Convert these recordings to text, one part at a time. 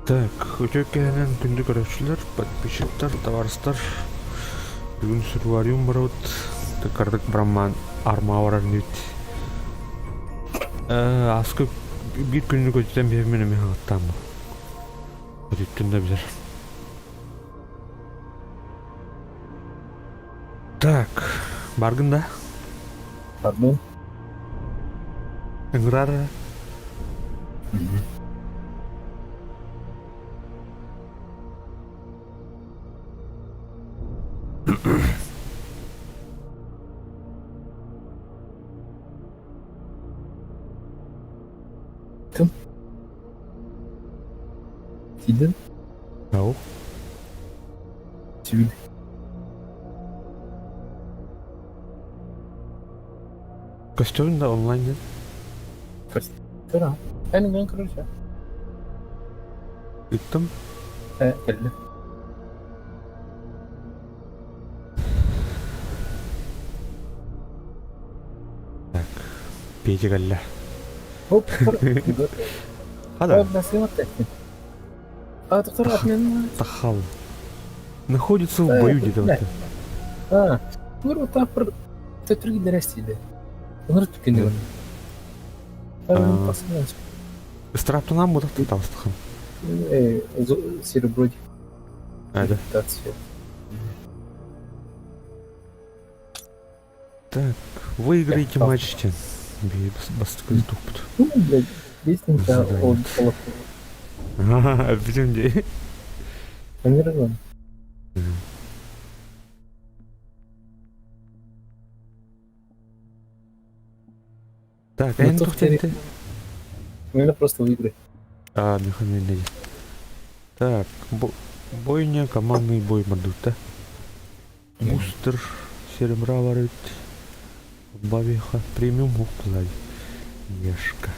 Так, үтүө киэһэнэн күндү көрөөччүлэр, подписчиктар, табаарыстар. Бүгүн сурвариум барабыт. Кырдык бараммаан армаа барар инибит. Ааскы биир күнү көтүтэн биһэммин эмиэ хаҥаттааммын. Көтүттүн да билэр. Так, баргын да? Барбын. Ыҥырар. Ким? Тиийдин? Ау. Сибил. Көстөрүн да онлайн диэн. Көстөр аа. Эн иҥэн көрүсэ. Ыттым. Э, кэллэ. Так, Петя кэллэ. Хоп, Хада. Тахал. Находится в бою где-то. А, Ыстырааптанаан буотахтан таҕыстахым. Серебро А, да. Так, выиграете матч Бастакы туппут. Ну, блядь, лестница от Бүтүн дии. Планирован. Так, эн тух тенте? Надо просто выиграть. А, Михаил Так, бойня, командный бой мандута. Бустер серебра бар эбит. Бабиха премиум уһуктулай. Ешка.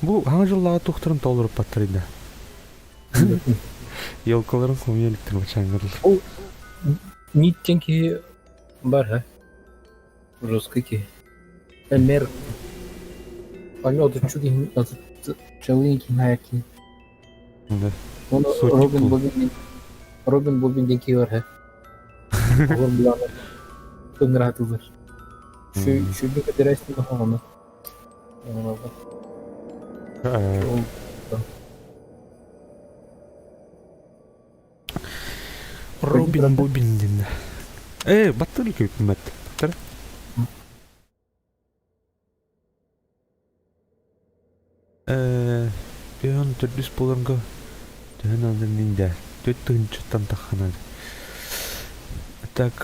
Бу хаҥа дьыллааҕы туохтарын толоруппаттар да. Елкаларын хомуйа иликтэр бачаангырыл. Ол ниттен киһи бар ха. Жесткий киһи. Мэр. Аны отуччу киһи отуччалыы киһи киһи. Да. Оны Робин Бобин Робин Бобин диэн киһи бар ха. Олор булаанар ыҥыраатылар. Шүрбү көтөрөөстүн оһоҕону. Робин Бобин диэн. Э, баттыр көпмөт. Баттыр. Э, пион төрдүс буоларга төһөн алдын да төрт тыһынчыттан тахханады. Так,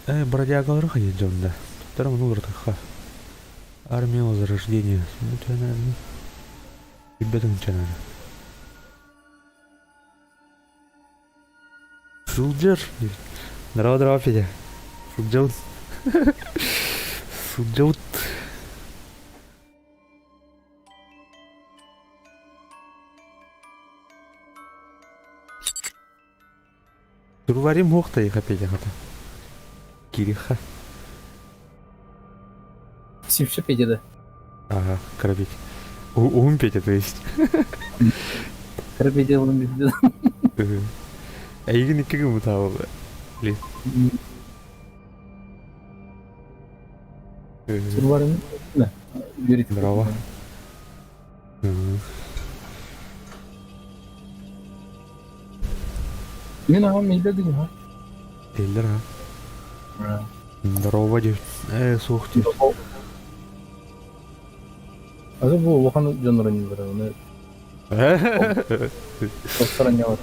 бродягалары хайы дьонда. Туттара ону уларытыхха. Армия Возрождения. Ну, төһөн Билбет тыһынчанары. Сылдьар. Здорово, здорово, Федя. Сылдьабыт. Сылдьабыт. Турварим хуохтайха Петя хата. Кириха. Сипсэ Петя да? Ага, Карапеть. Уһун Петя, то есть. Карапетя улун билбит. Эйигин икки гыммытаабы. Ли. Сурварын Верит. Здорово. Мин аҕам илдэ дыҥха. Эллэр а? Здорово диэбит. Ээ, суох диэбит. Аты бу улахан дьоннор анньыллара, оны тохтор анньабат.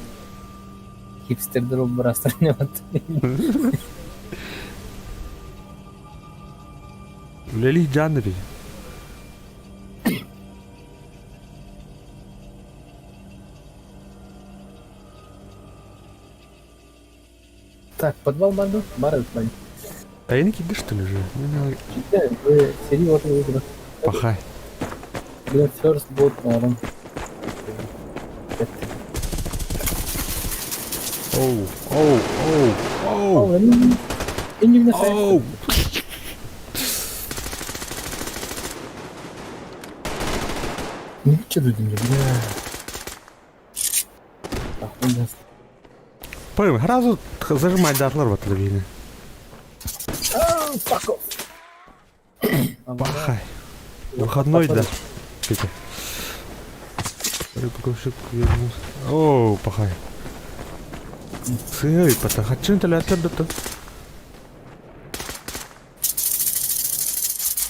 Хипстердер ол быраастар анньабат. Үлэлии дьаанна били. Так, подвал бар Бар этот А я не кидыш, что ли, же? Вы сири вот выиграл. Пахай. Блин, first bot наверное. Оу, оу, оу, оу. Оу. Ничего тут не бля. Пойм, сразу зажимать датлар вот это видно. Пахай. Выходной, да. Петя. Упаковщик вернулся. О, пахай. Сый, потахачин телятер да.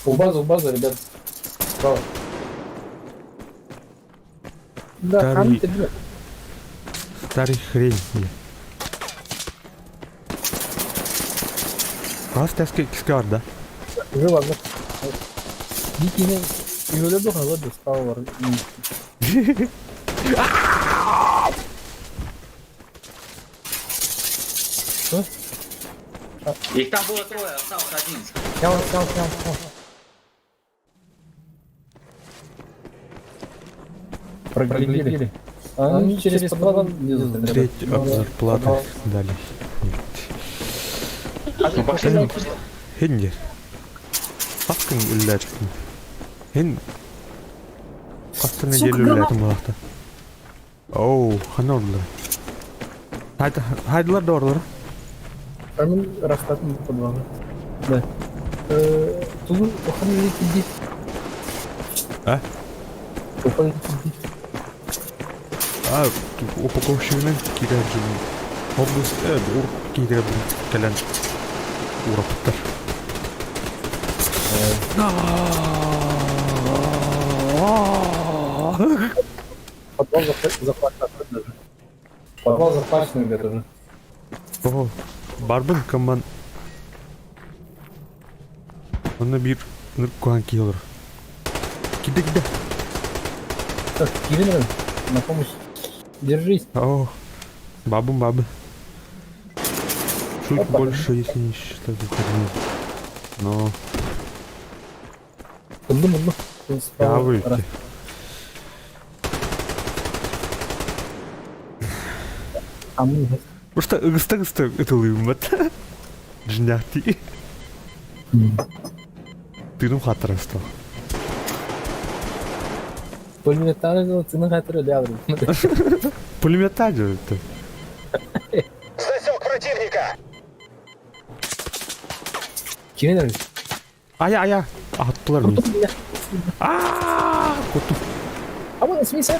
У базы, ребят. Справа. Да, Старый- там ты, Старый хрень. Хас тески кискар, да? Уже ладно. Дикий Юля ладно, справа. Что? Их там было трое, остался один. Снял, снял, снял, снял. Проглядели. А они через подвал лезут, ребят. Треть от зарплаты дали. Ну пошли. Хинди. Хаскын үлләтин. Хин. Хастын неделю үлләтин булакта. Оу, хана oldular. Haydi, haydilar doğruları. Там растатын подвалы. Да. Тулу, уходи, иди. А? Уходи, иди. А, упаковщигынан кирер жүрүм. Область, ур кирер кэлэн урапыттар. Подвал захвачен даже. Подвал захвачен, ребят, уже. О, барбын коман. Онно бир нырк киһи олор. Киде киде. Так, Кирилл, на помощь. Держись. О, бабы бабы. Чуть Опа. больше, если не считать выходные. Но Одну, одну. я выйти. А мы Просто ыгыста-ыгыста ытылыыммат. Жняхти. Тыным хатырастал. Пулеметаны цены хатыры лядр. Пулемета это. Засек противника! Кирилл, Ая, ая. Аттылар мені. Ааа, Коту. А вот смейся.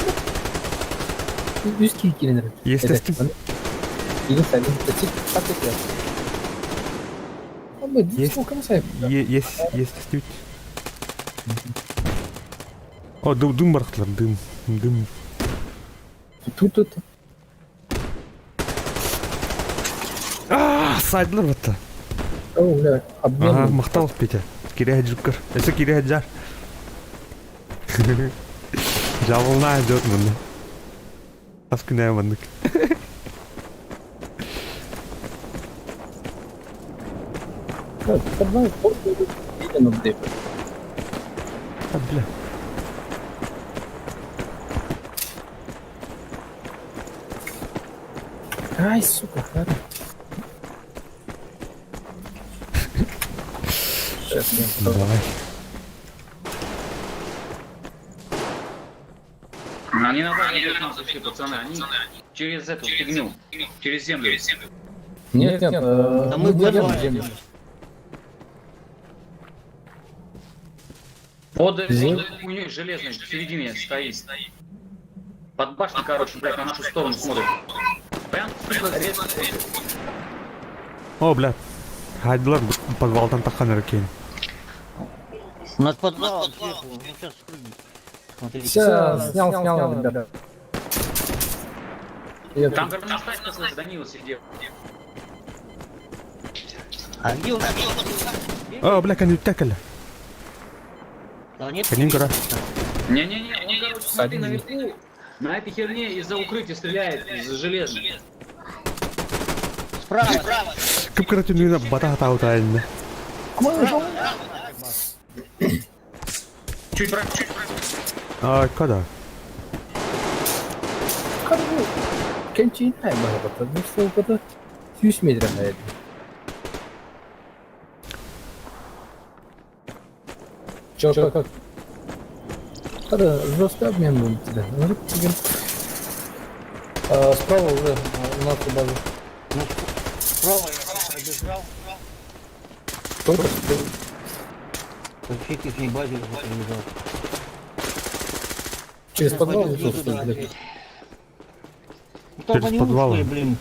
Үс кирилл. Естественно. Или сами. Так это. А мы Есть. сколько мы сами? Есть, естественно. О, дым, дым барахтылар, дым, дым. Тут тут. Аа, сайдылар батта. О, бля, обмен. Ага, махтал, Петя. Киря джукар. Это киря джар. Жабылна жот мында. Аскына мандык. Так, подвал, именно где. А, бля. Ай, сука, ладно. Сейчас я. Давай. Они на базе к нам зашли, пацаны. Они через эту фигню, через землю. Нет, нет, Да мы мы подвал землю. Под Землю? хуйней железной в середине стоит. Под башней, короче, блядь, на нашу сторону смотрит. Прям, сука, резко. О, бля. Хайдылар подвалдан таххан эркен. Над подвалом сверху, он сейчас спрыгнет. Смотри. Все, снял, снял, ребят. Я Там горностай, слышь, Данила сидел. А где он? О, бля, конюктекали. Да нет. Канин гора. Не-не-не, он, короче, смотри, наверху, на этой херне из-за укрытия стреляет, из-за железной. Справа, справа. Кып түнүнө бата таутайын. Чуть правее, чуть правее. А, когда? Кенчи бата, ну что это? 100 метров на это. Чё, как? Да, жесткий обмен был у тебя. Ну, тебе. А, справа уже у нас база. Ну, справа я пробежал. Только что. Вообще к их базе уже пробежал. Через Сейчас подвал пойду зашел, снизу, что ли, да, блядь? опять. Ну, там Через они подвал. узкие, блин.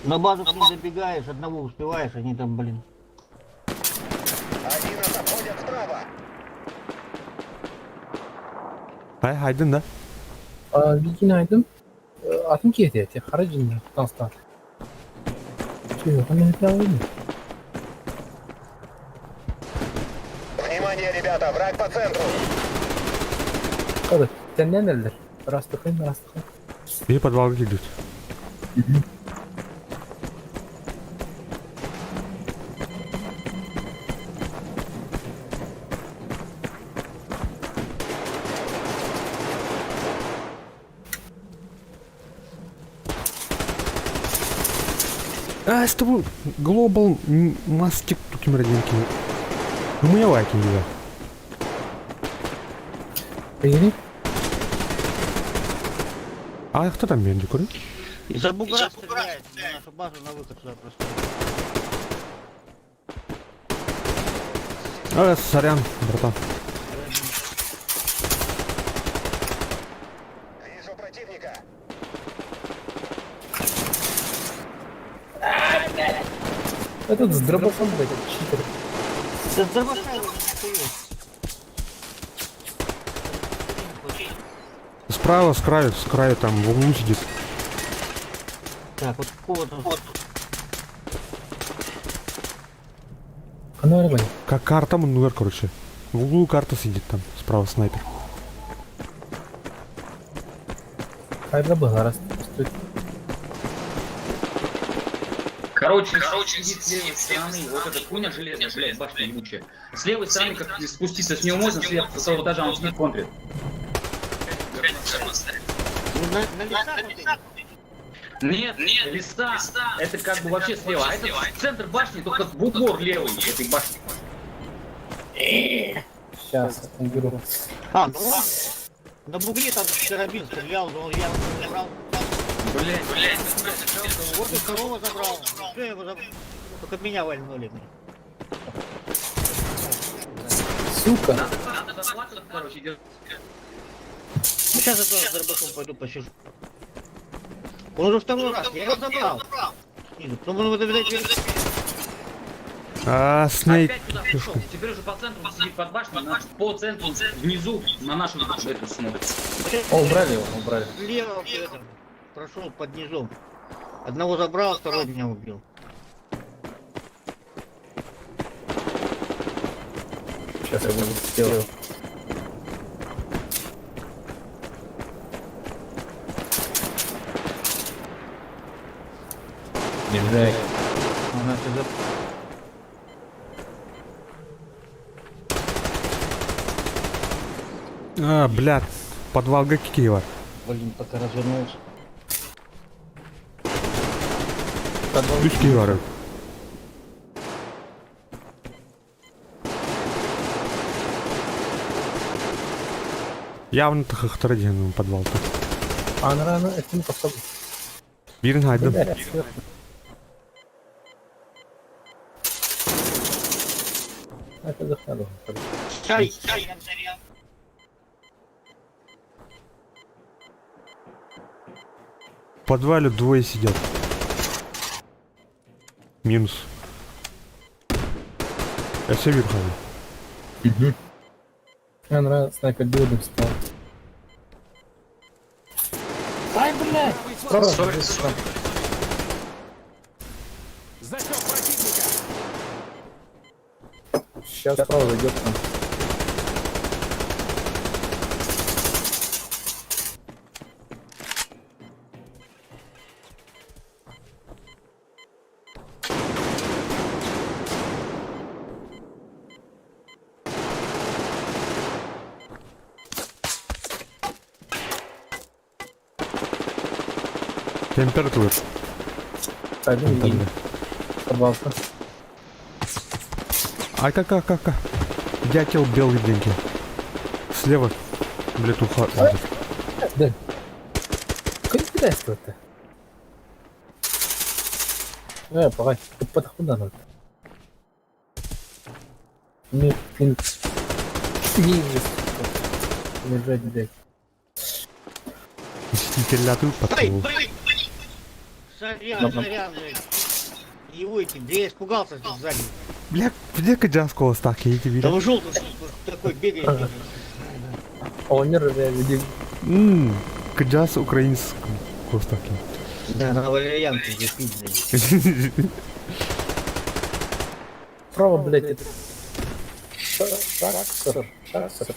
На базу к ним добегаешь, одного успеваешь, они там, блин. Они нас обходят справа. Хай хайдын да. А, Викин айдым. Атын киэти, хара дьиннэр таҥастаах. Чү, ханна Внимание, ребята, враг по центру. Хады, тэннэн эрэллэр. Ырастыхын, ырастыхын. Биһи подвалга киирдибит. А, с тобой Global Mastic туким родинки. Ну, мы лайки не Эйгини? А кто там менді көрі? Из-за бугра стреляет на нашу базу на выход сюда просто. А, сорян, братан. Вижу противника. Этот с дробашом, блядь, этот читер. Да с дробаша его не достаешь. Справа, с краю, с краю там в углу сидит. Так, вот какого-то... Ханна эрэ Как карта муннугар, короче. В углу карта сидит там, справа снайпер. Хайда быһаарас. Короче, сидит с левой стороны, вот эта хуйня железная, блядь, башня ебучая. С левой стороны, как спуститься с нее можно, сверху, со второго этажа он сидит контрит. Ну, на лесах вот этих. Нет, нет, леса, это как бы вообще слева, а это центр башни, только в упор левый этой башни. Сейчас, уберу. А, ну ладно. На бугре там карабин стрелял, но я его забрал. Блядь, блядь. Вот и второго забрал. Все, я его забрал. Только меня вальнули. Сука! Надо карту захватывать, короче, держать. Ну, сейчас я тоже с дробашом пойду посижу. Он уже второй раз, я его забрал. Снизу. Потом он, видать, А, Снейк. Опять туда пришел. Теперь уже по центру сидит под башней, по центру внизу на нашу эту смотрит. О, убрали его, убрали. слева вот этом, прошел под низом. Одного забрал, второй меня убил. Сейчас я буду сделаю. Держай. Ага, ты за... А, блядь, подвал Киева. Блин, пока развернулся. Подвал. Үс Киева. Явно тахахтара диэн подвалта. Анрана этим поставлю. Бирин хайдым. Блядь, сверху. Это захватывал. Чай, чай, В подвале двое сидят. Минус. Я все вижу. Анра снайпер билдинг спал. Ай, блядь! Справа, справа. Засек противника. Сейчас справа зайдет там. Температура. Пойду Там, и да. подвал. Ай, как, как, как, как. Дятел белый деньги. Слева, блядь, уха. Да. Ким кидайствует-то? Погодь, подхода надо. Нет, блин. Ниже. Лежать, блядь. Мститель потом. Сорян, сорян, блядь. Его эти, да я испугался что сзади. Бля, где Каджанского стак, я не Да видел. он желтый такой бегает. Он не рвет, Каджас украинского стаки. Да, на валерьянку уже пить, блядь. Право, блядь, это... Шаксер, шаксер.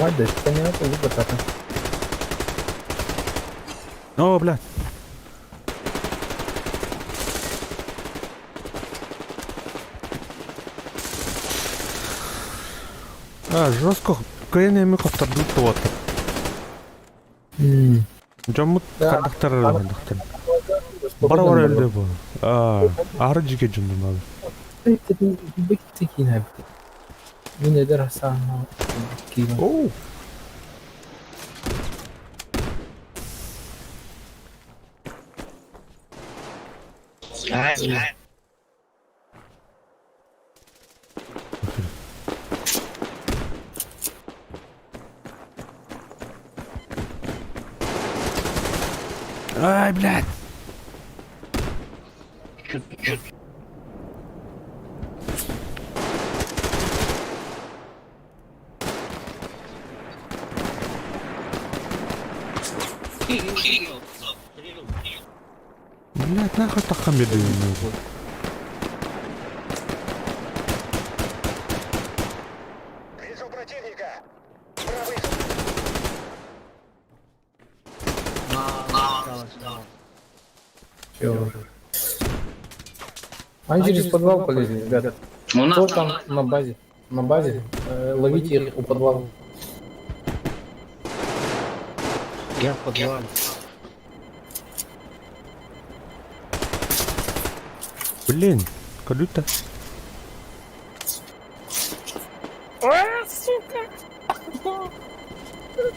Ладно, это не надо выбрать, О, блядь. А, жестко. Кайын эми коттардыбыт болот. Жоммут кардактар кардактар. Бара бара элде бу. А, ары жиге жундум ал. Мин эдер саана киин. Оу. Ай, Ай, блядь. чё- Блядь, нахуй такам беды. Вижу противника! Правый Мало осталось, мало. Всё. Они через подвал полезли, ребята. У нас Кто там на базе? На базе. Ловите их у подвала. Я в подвале. Блин, калюта. Сука!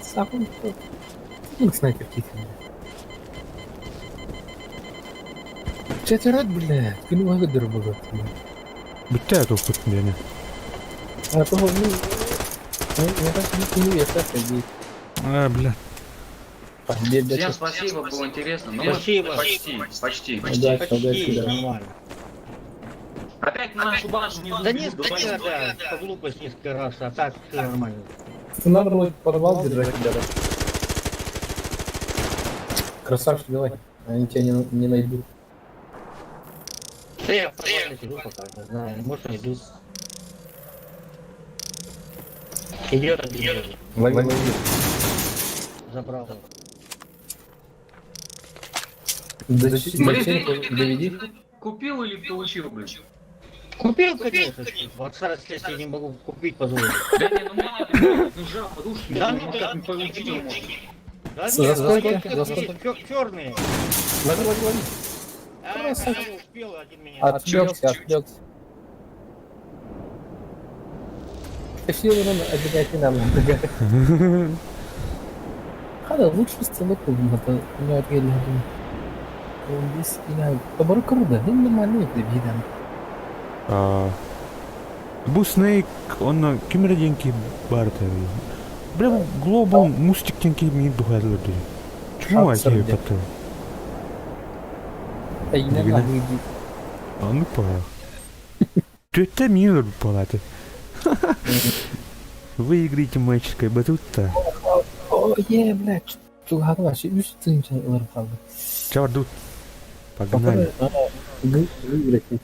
Сам снайпер тихо. Четверот, блядь, күн вагыдыр было. Бүтте это ухут мени. А то, ну, ну, я так не не так иди. А, блядь. Всем спасибо, было интересно. Но мы Спасибо. Почти, почти. Удачи, удачи, Почти, да. нормально. Опять на нашу базу внизу Да бегут, несколько, долбоёбы. да, по глупости несколько раз, а так все нормально. Надо было подвал держать, ребята. Красавчик, давай. Они тебя не найдут. Да я в подвале сижу пока, не знаю, может найдут. Идет один, Лови, лови. забрал. Блин, ты Доведи. Купил или получил, блин? Купил, конечно. Вот старость я не могу купить, позволить. Да не, ну мало ли, ну жаба, душ, Да ну ну как да. не получить его можно? Да За нет, сколько? За есть, сколько? черные. Лови, лови, лови. А, я успел один меня. Отвлекся, отвлекся. Все равно обязательно надо. هذا лучше стрелок это у него отгели Нормально видно. А, Бу Snake, он кимре деньги барты. Бля, бу Global мустик деньги ми духайлар ди. Чему Шатсыр айти деп. паттыр? Айна Дигине. ағыди. Аны пора. Төттә мин палаты. Выиграйте магической батутта. О, е, блядь, чугаты вообще үс тыынча ылырып калды. Чавар Погнали. Выиграть не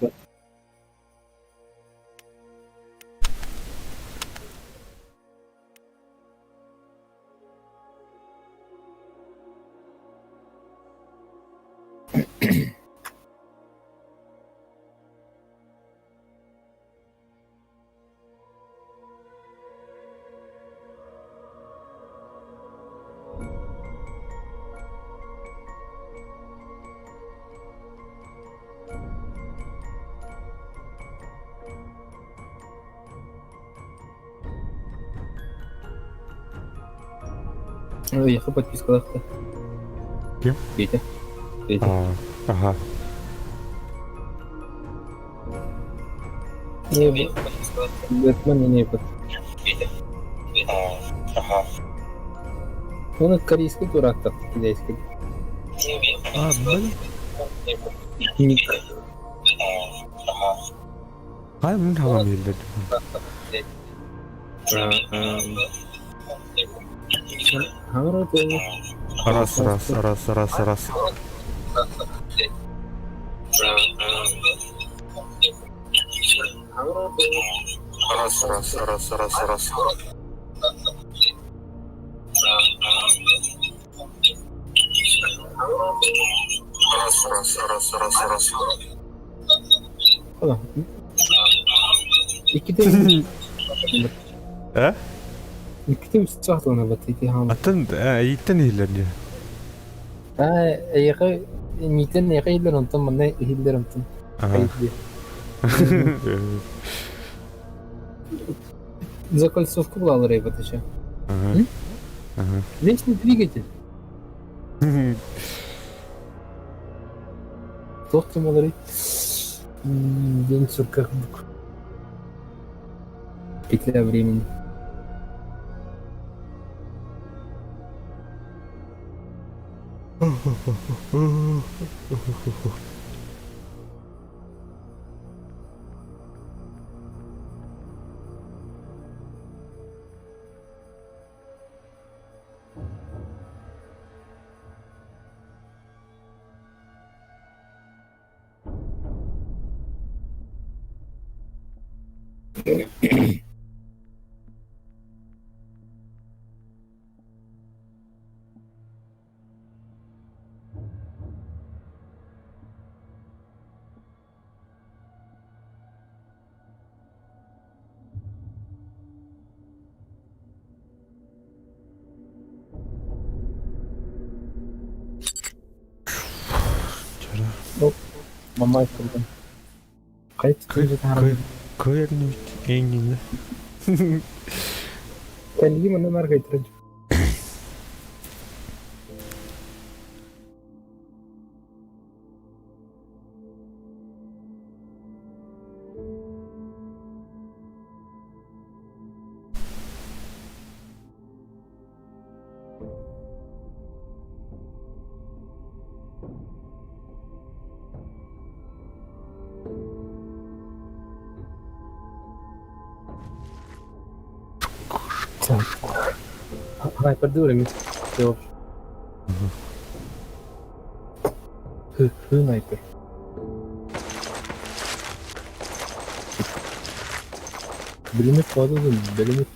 Эйиэхэ подпискалаахтар. Ким? Петя. Петя. А, ага. Не, Бэтмен не Петя. Ага. Он корейский дурак так, китайский. А, блин. Ник. Хай мин хаҕам иһиллэр. Раз, раз, раз, раз, раз. Раз, раз, раз, раз, раз. Раз, раз, раз, раз, раз. Иккитэ Э? Иккитэ үс саатылана бат ити хаама. Аттан эйиттэн иһиллэр дии. Аа, эйиэхэ миитэн эйиэхэ иһиллэр онтон манна иһиллэр онтон. Ага. Закольцовку была рыба еще. Ага. Ага. Вечный двигатель. Туох малары. День сурка. Петля времени. Мамай курдum. Кайт Кый кыйырны эңинне. Кэллиги манна нар кайтырын. Хайпердура мит. Снайпер. Билимет пададым, билимет.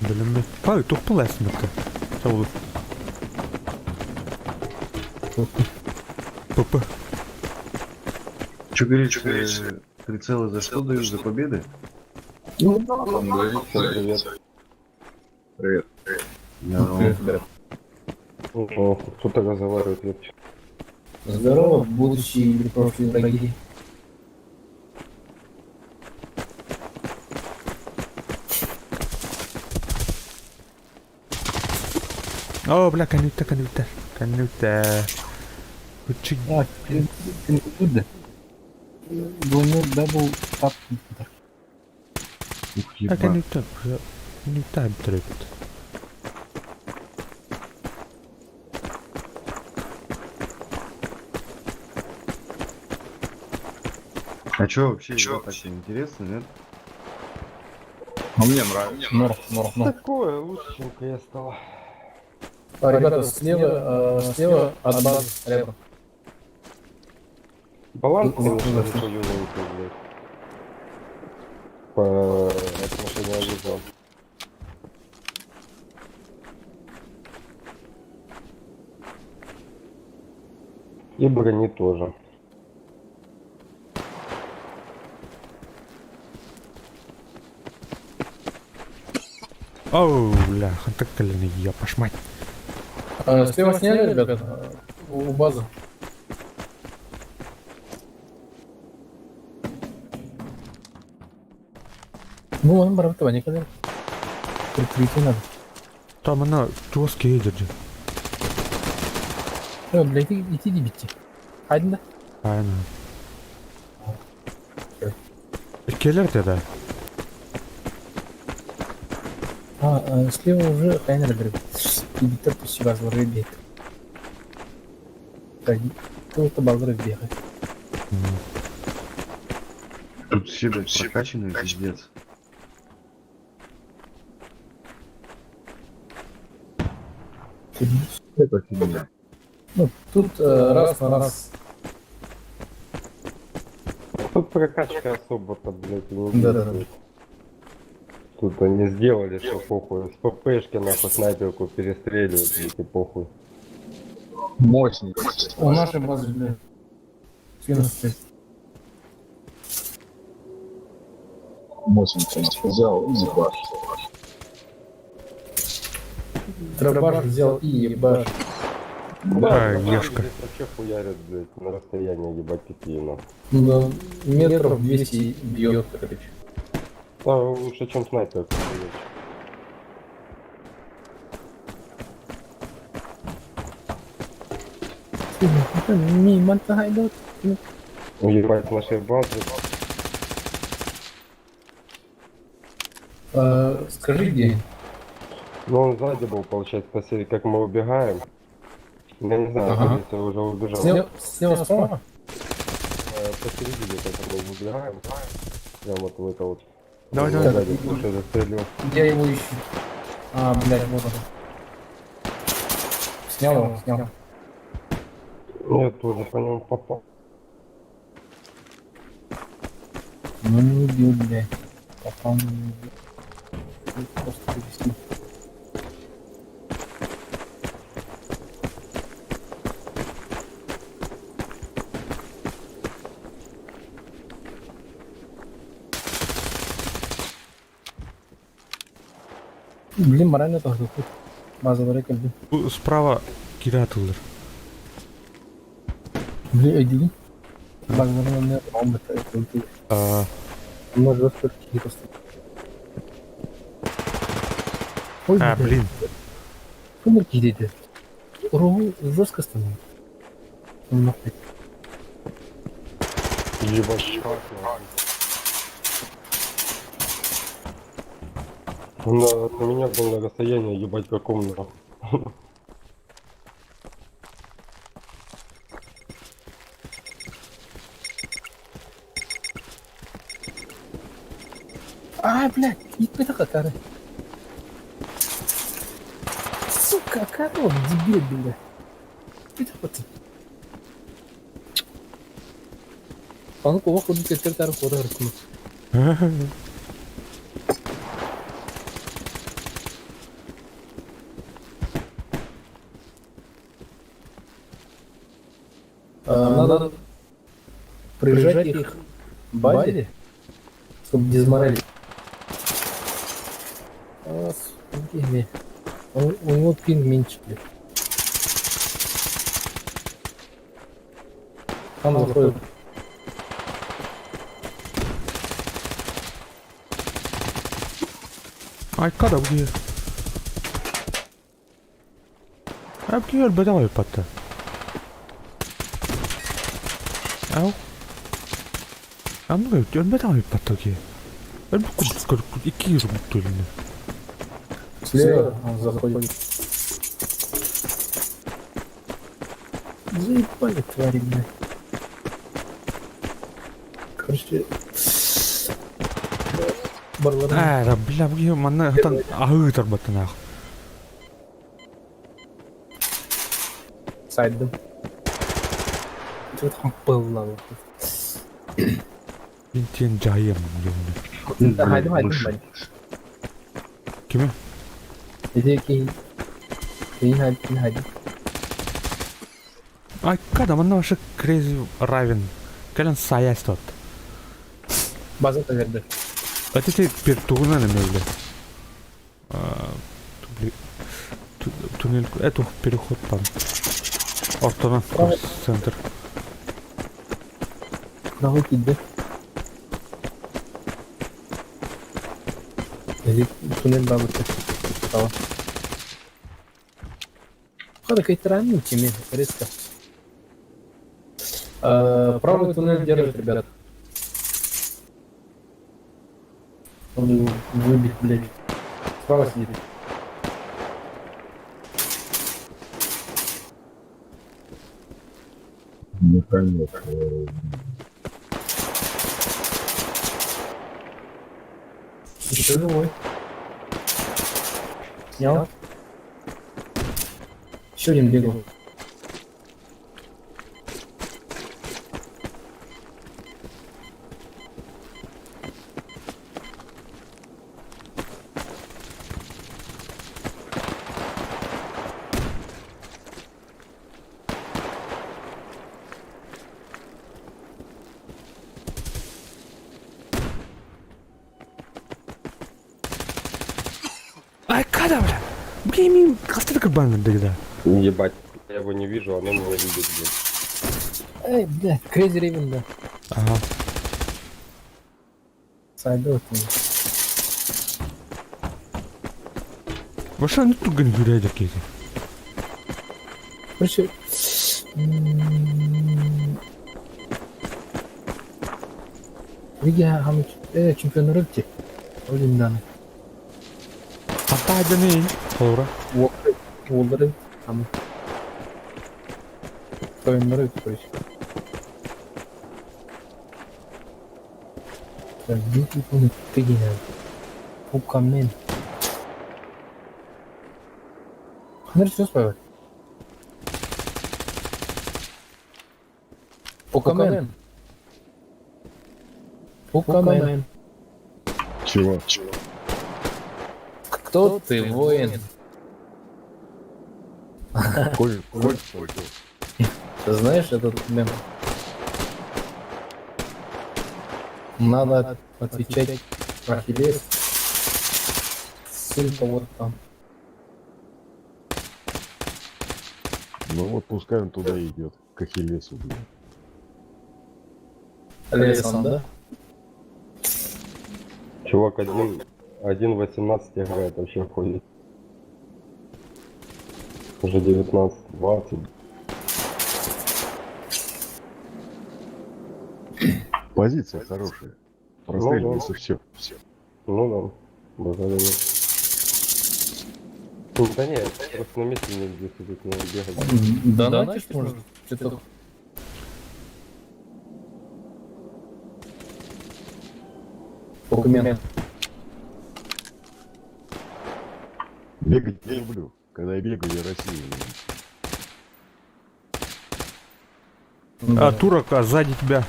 Билимет. Пай, тух пылайсың бітті. Сау ПП. Че говоришь, прицелы за что даешь? За победы? Ну, да. Всем привет. Привет. Я... О, кто так разговаривает, ёпчик. Здорово, будущие или прошлые враги. О, бля, коннекта, коннекта. Коннекта. Учи. А, куда? Двойной double tap. Ух, А ебать. коннекта. Коннекта трепет. А чё вообще игра так интересно, нет? А мне нравится. Нор, нор, нор. Такое лучше, чем КС стало. А, ребята, слева, слева от базы, слева. Баланс, конечно, не хуёвенький, блядь. По отношению оружия. И брони тоже. Оу, бля, так колени, я пошмать. А, слева сняли, ребята? У базы. Ну, он барабатывает, никогда. Прикрытие надо. Там она чугас киһи дьэ. Э, блядь, ити дибитти. Хайдын да? Айна. Келер да. А, слева уже хайнер берет. Ибиттер пусть базлары бегает. Так, кто-то базлары бегает. Тут все, блядь, прокачанные, пиздец. Это фигня. Ну, тут раз на раз. Тут прокачка особо-то, блядь, и не Да-да-да. действует. Тут они сделали, что похуй. С ППшки нахуй снайперку перестреливают, блядь, и похуй. Мощный. У нашей базы, блядь. Минус пять. Мощный взял и ебаш. Дробаш взял и ебаш. Да, А, ну, ешка. здесь вообще хуярят, блядь, на расстоянии, ебать, какие нахуй. Ну да, метров 200 бьет, короче. Да, лучше, чем снайперку, блядь. Ебать, с нашей базы. Скажи, где? Ну, он сзади был, получается, посмотри, как мы убегаем. Я не знаю, Ага. скорее всего, уже убежал. Слева, слева справа? Посередине, как мы убегаем. Прям вот в это вот. Давай, Он давай. сзади, слушай, застрелил. Я его ищу. А, блядь, вот он. Снял его, снял. Я тоже по нему попал. Ну не убил, блядь. Попал, но не убил. Просто повесил. Блин, морально тоже тут. Базовый рекорд. Бу справа кире атылыр. Блин, иди. Базовый не он это это. А, Может, просто. Ой, а, блин. Сумерки дети. Ру жестко становится. Ну, нахуй. Ебать, как нахуй. Он на меня был на расстоянии, ебать, каком нахуй. А, блядь, это какая? Сука, коров, дебил, блядь. Это вот. Ону кого ходит теперь тар кора ркну. Надо прижать их к базе, чтобы дезморалить. А, суки, у него пинг меньше, блядь. Там заходит. Ай, когда где? А где давай патта. Ау. Амга өлбөт патта ки. Өлбөт курдук көрүк икки жүз төлүнө. Слева он заходит. Заебали твари, блядь. Короче... Барлары... Аа, бля, бу манна хатан аһыы тарбаттан аах. Сайдым. Тут он был, Мин тиэн жайым дегенде. Да, хайдым, хайдым, хайдым. Кими? Иди, кей. Кей, хайдым, хайдым. Ай, када манна вообще Crazy Raven. Кэлен саяс тот. База таверды. Это ты пертугунан эмелде. Туннель, это переход там. Ортона, центр. Давай кидде. Или туннель бабы. Стало. Хада кайтаран тими резко. Правый туннель держит, ребят. Он его выбить, блядь. Справа сидит. Наконец. Еще живой. Снял. Еще один бегал. Ай, когда, бля? Бля, мин хаста да кырбаннар да. Ебать, я его не вижу, оно меня видит, блядь. Эй, блядь, Крейзи Рейвен, да. Ага. Сайдот. Вообще, ну тут гангюрядер кейти. Короче, Лига хамыч чемпион рыбти. Олимдан. Хатта айданы Холора. Уоллары там. Тойоннору короче. Так, beautiful beginner. Укамен. Ханыр сөз бар. Покамен. Покамен. Чего? Кто ты, воин? Коль, коль, коль. Ты знаешь этот мем? Надо отвечать Ахиллес. Ссылка вот там. Ну вот пускай он туда идет, к Ахиллесу, блин. Лесом, да? Чувак один, 1.18 играет, вообще ходит. Уже 19, 20. Позиция хорошая. Простреливается все. Все. Ну да, базара нет. Ну, Да нет, просто на месте негде сидеть, надо бегать. Да, да, может? Что-то... Документ. Бегать я люблю. Когда я бегаю, я Россию. А, турок, а сзади тебя.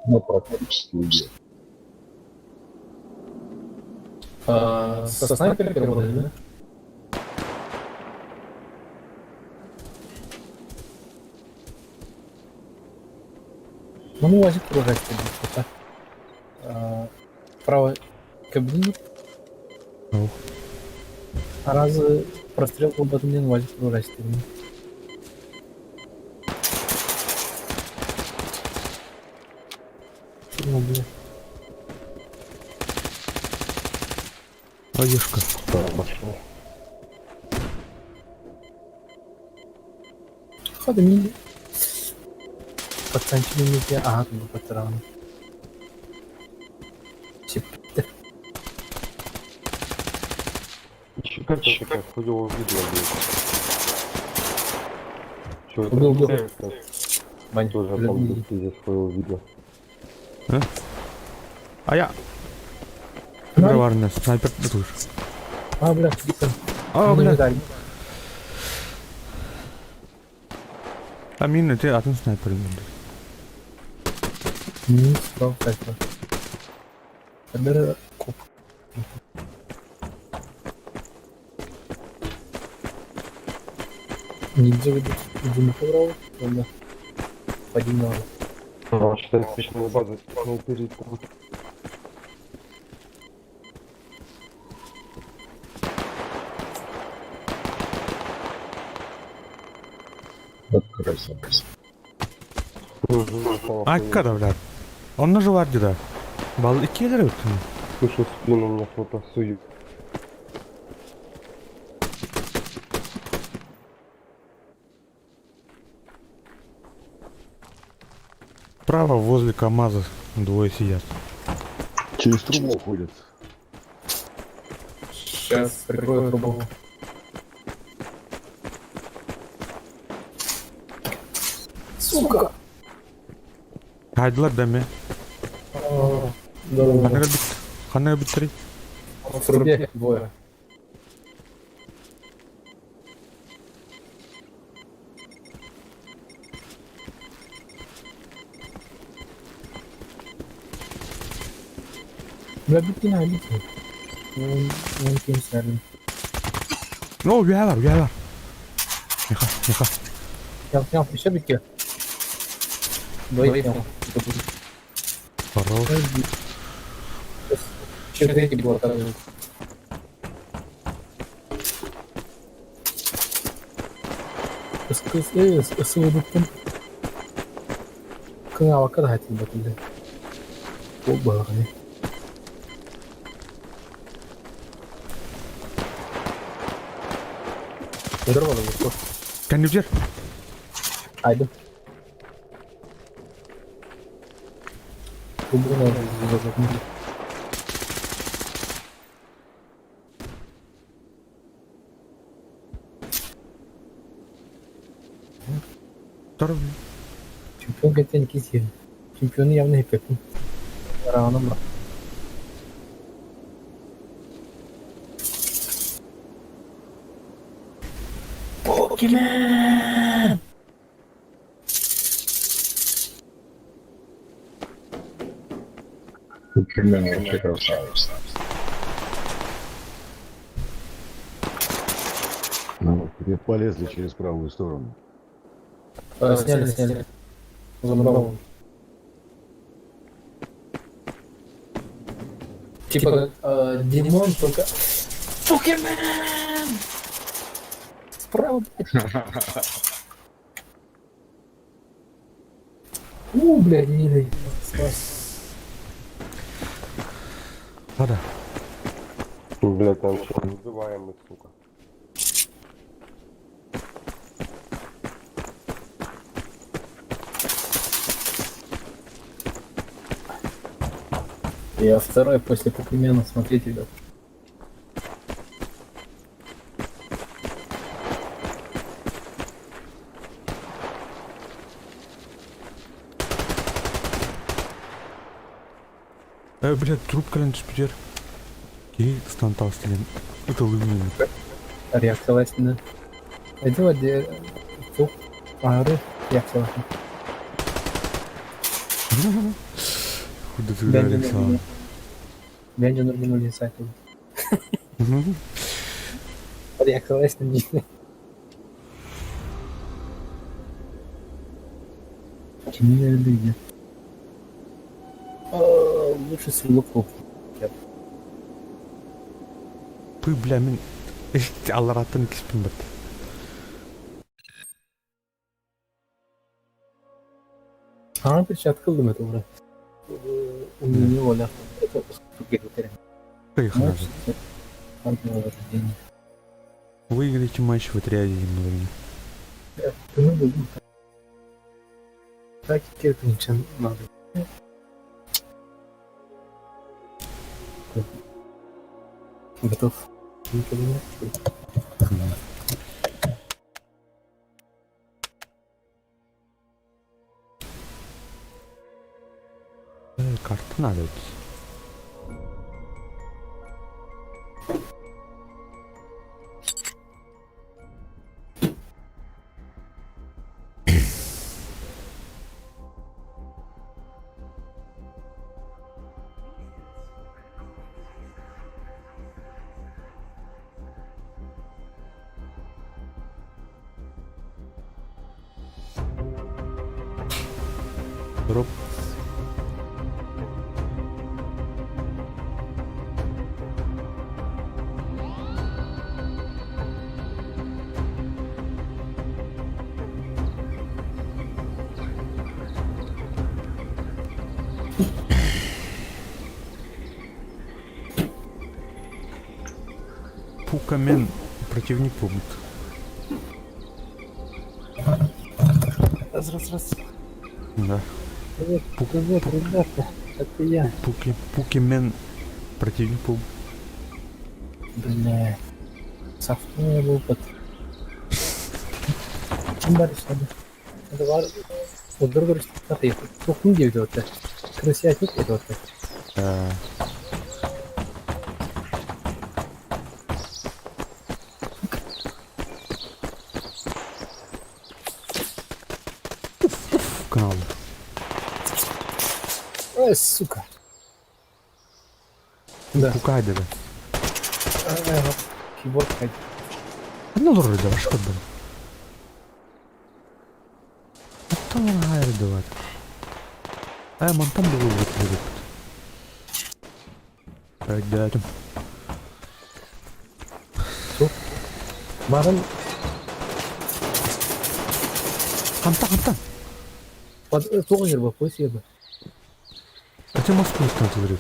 Ну, практически убил. А, со снайперкой работали, да? Ну, УАЗик тоже так. А, Право кабину. Ох. Раз прострел об УАЗик прорастет. Ну, бля. Одежка. Да, пошел. Хода мини. Пацанчик не Ага, тут был патрон. Чё, как это такая хуёво видно, блядь? Чё это? Убил, убил. Это Бань, Тоже бля, там мини. пиздец хуёво видно. А я. Ну. Броварная, снайпер тут. А, бля, где-то. А, Ну, бля. медаль. А мина, ты один снайпер. Не, справа, так, да. Собираю куб. Ниндзя выйдет. Иди на ковров, ладно. Пойди на А, что спешная база, ну, перед Вот красавец. А, когда, бля? Он наживает где-то. Бал, и кедр Слышу в спину, мне кто-то сует. Справа возле КамАЗа двое сидят. Через трубу ходят. Сейчас прикрою трубу. Сука! Хайдылар да эмиэ. Да, да, Ханна да. кэлбит? Ханна кэлбиттэрий? В трубе двое. Бля, бүттүн айлык. Мен кем сәрдім. О, үөһэ бар, үөһэ бар. Миха, Миха. Снял, снял, еще битке. Двоих снял. Хорош. Еще третий был также. Ысылыбыппын. Кыҥаабакка да хатыйбат илэ. Ол балаҕаны. Здорово, Луко. Кэннибитигэр. Айдым. Здорово. Чемпион кэнтэн кисиэн. Чемпионы явно хиппеппин. Рауном ба. Покемен! Покемен вообще красавец. Ну, теперь полезли через правую сторону. Сняли, сняли. Забрал. Типа как Димон, только... Покемен! Справа, блядь. У, блядь, не Спас. Ладно. Блядь, там что, вызываемый, сука. Я второй после Покемена, смотрите, ребят. Э, блядь, труп кэлэн түспүтүгэр. Киһи ыстан таҕыста диэн ытыллыы Реакция да. Иди вот где тук, ары, реакция. Куда ты реакция? Бенджи нургинули сайт. Реакция не. Кимия люди. Лучше стрелок. Пы, бля, мин аллараттан киспин бат. А, перчатка ыллым это уже. У меня воля. Это Поехали. Выиграйте матч в отряде немного. Так, ничем надо. Готов. Карта надо. Дроп. Пукамен противник побут. Раз, раз, раз. Да. Вот, вот, ребята, это я. Пуки, пукимен противник был. Бля. Сафтуня был под. Ким бар işte? Это var. Удар көрүстэх Тухун диэбит этэ. Крысятник этэ. Канал. Ой, сука. Да. Пукай деби. Киборг хайд. Не олорор да башка бен. Аттан хайр дават. Ай, мантан булу бут бут. Айдатым. Барын Хантан, хантан. Тоҕо ньурба, пусть еба. А ты Москву стал говорит.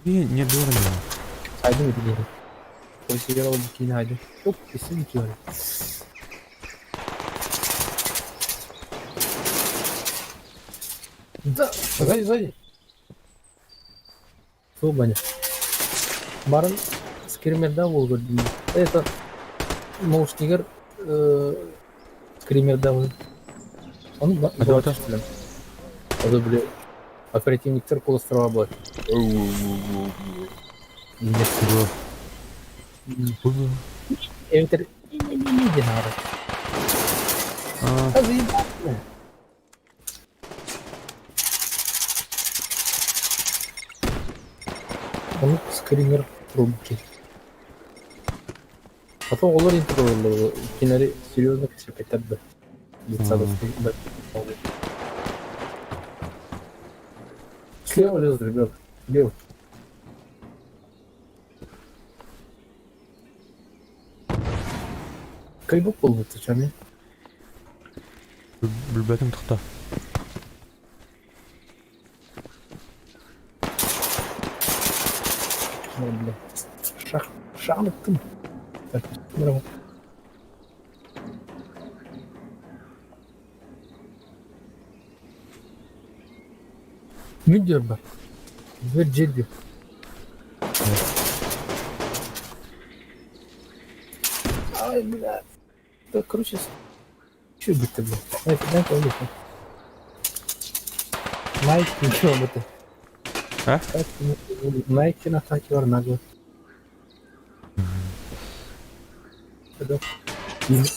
И не дурно. Сайдым ити диэри. Пусть еба ол киин хайдым. Оп, исин киин. Да, сзади, сзади. Фу, баня. Барын скримерда болду. Это наушнигер скримерда был. Он А это? Это, бля, оперативниктер полустрова был. Нет. Было. Эвитер не-не-не динара. А, А заебал. Он скример трубки. Потом олар интро кинери серьезно кесепетер Детсада Слева лезут, ребят. Слева. Кайбок был чами. Билбэтим тохта. О, бля. Шах. Шаныктым. Так, браво. Мүддер бар. Бір жерде. Ай, бля. Да, короче, че быть-то, бля? Дай, дай, дай, Найк, ничего об этом. А? Найки на атаке var нагло.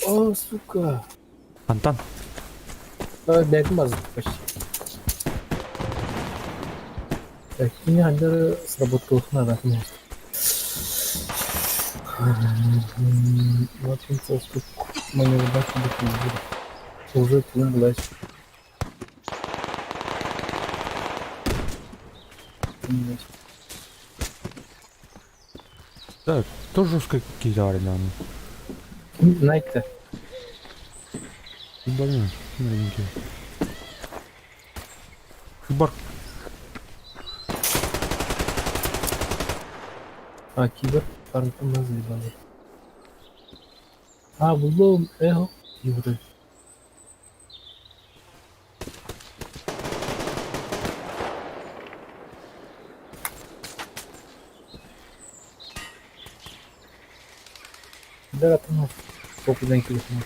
О, сука. Антон. Давай, блядь, мазать почти. Так, кини хандары сработкалых надо может. Вот он маневр Уже клум блядь. Да, тоже жестко кидали нам. Найк-то. Блин, маленький. Бар. А, кибер, парнтом заебали. А, буллом, эхо, юры. Да, там, попудан телефон.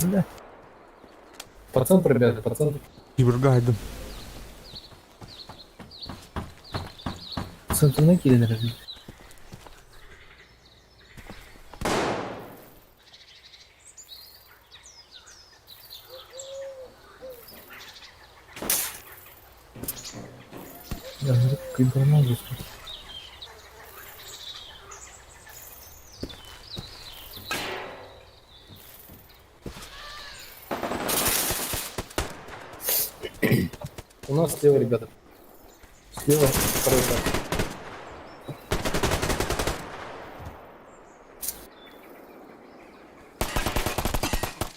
Да. По центру, ребята, по центру. Кибергайдом. Центрына килен ребят. Да, ну, кибернал здесь. У нас слева, ребята. Слева второй этаж.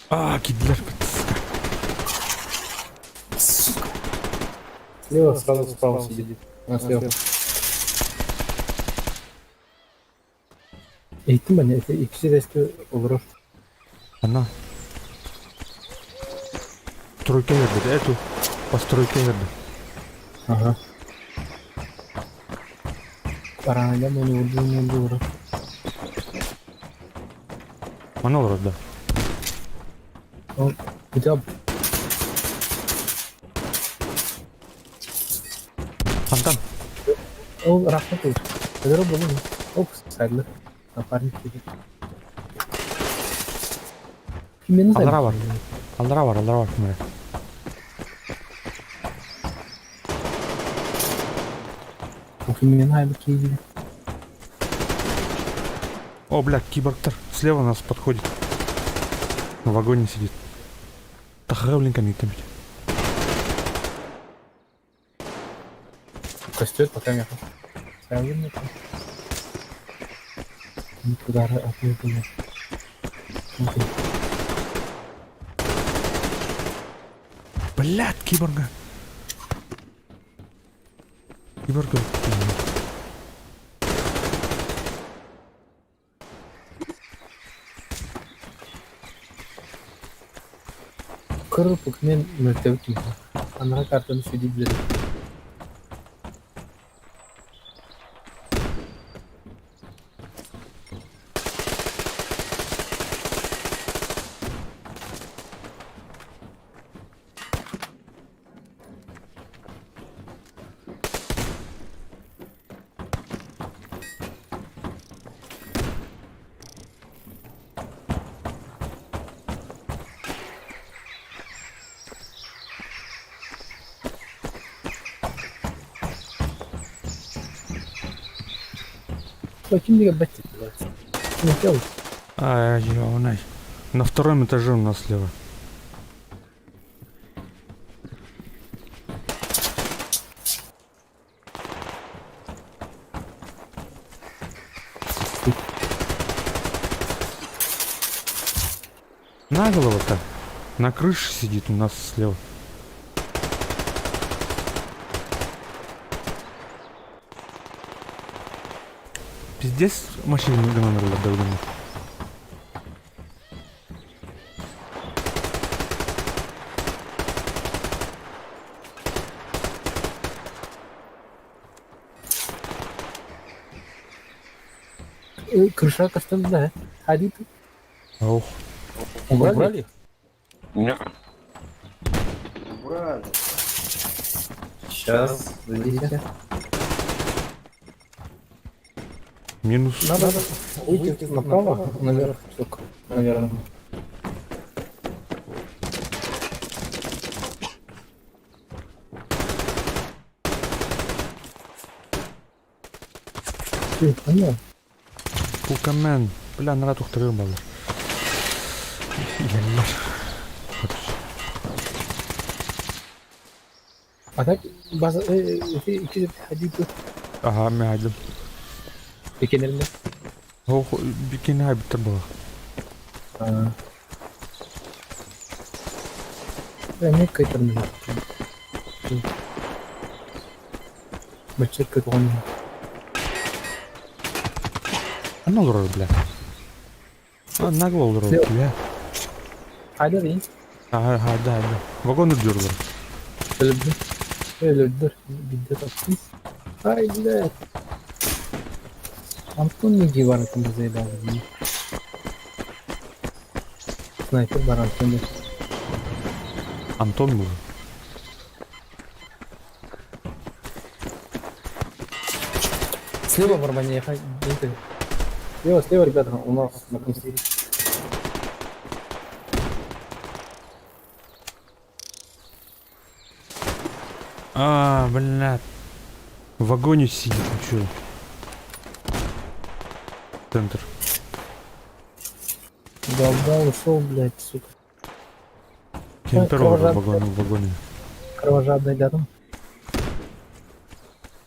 А, кидлер. Сука. Слева сразу справа сидит. На слева. Eğitim ben ikisi resti olur. Она. Тройка верді, эту. Постройка верді. Ага. Паранойя beni vurduğun yerde vurur. Она olur да. Bir daha Фонтан. ол рахмет olur. Neler oldu oğlum? Hop sayılır. Напарник dedi. Kim beni Аллара бар. Аллара бар, аллара бар. Міне. Kim beni hayırlı keyifli. О, бля, киборгтар. Слева нас подходит. На вагоне сидит. Тахавленька не там. Костер пока не Sayılır mı? Bu kadar atıyor bunu. Блядь, киборга. Киборга. Kırıl мен мөлтәү Анара картаны сөйдей билер. Ким деген бәт Мөлтәү. Ай, ё-най. На втором этаже у нас слева. На голову-то. На крыше сидит у нас слева. Пиздец машина номер давно. Крыша кастан да. Хади ты. Ох. Убрали? Убрали. Сейчас. Зайдите. Минус. Надо выйти направо, наверх, только, наверное. Ты понял? Кукамен. Бля, нара тухтырыр балдар. Иләлләр. А так, база, iki hadi dur. Ага, мен айдым. Бекенерinde. Ох, бикене айбыттыр бала. Ben ne kaytarım ya? Бачек көтөҕөн. Ана олорор, бля. А, нагло олорор, Слева. бля. Хайда дейін. Ага, ага, да, да. Вагон үрдүр Өлөрдү. Өлөрдөр. Бидде таптым. Ай, блядь. Антон неге бар екен заебал. Снайпер бар Антонда. Антон был. Слева барбане, Слева, слева, ребята, у нас на конце. А, бля. В вагоне сидит, ну чё? Центр. Да, да, ушел, блядь, сука. Кемпер олорор кровожадный. вагон, в вагоне. Кровожадный рядом.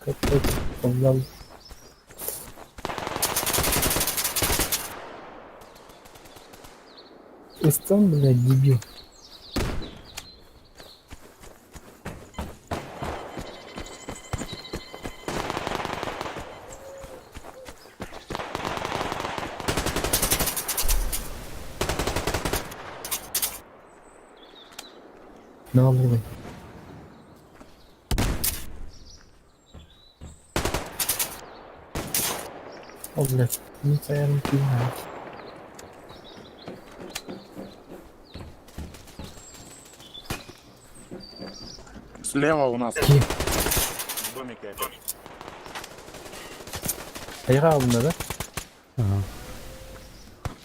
Капец, погнал. Истон, блядь, дебил. Ne oldu? О, блядь, не царь, не Слева у нас. Ки. В домике опять. Айга алдында да? Ага.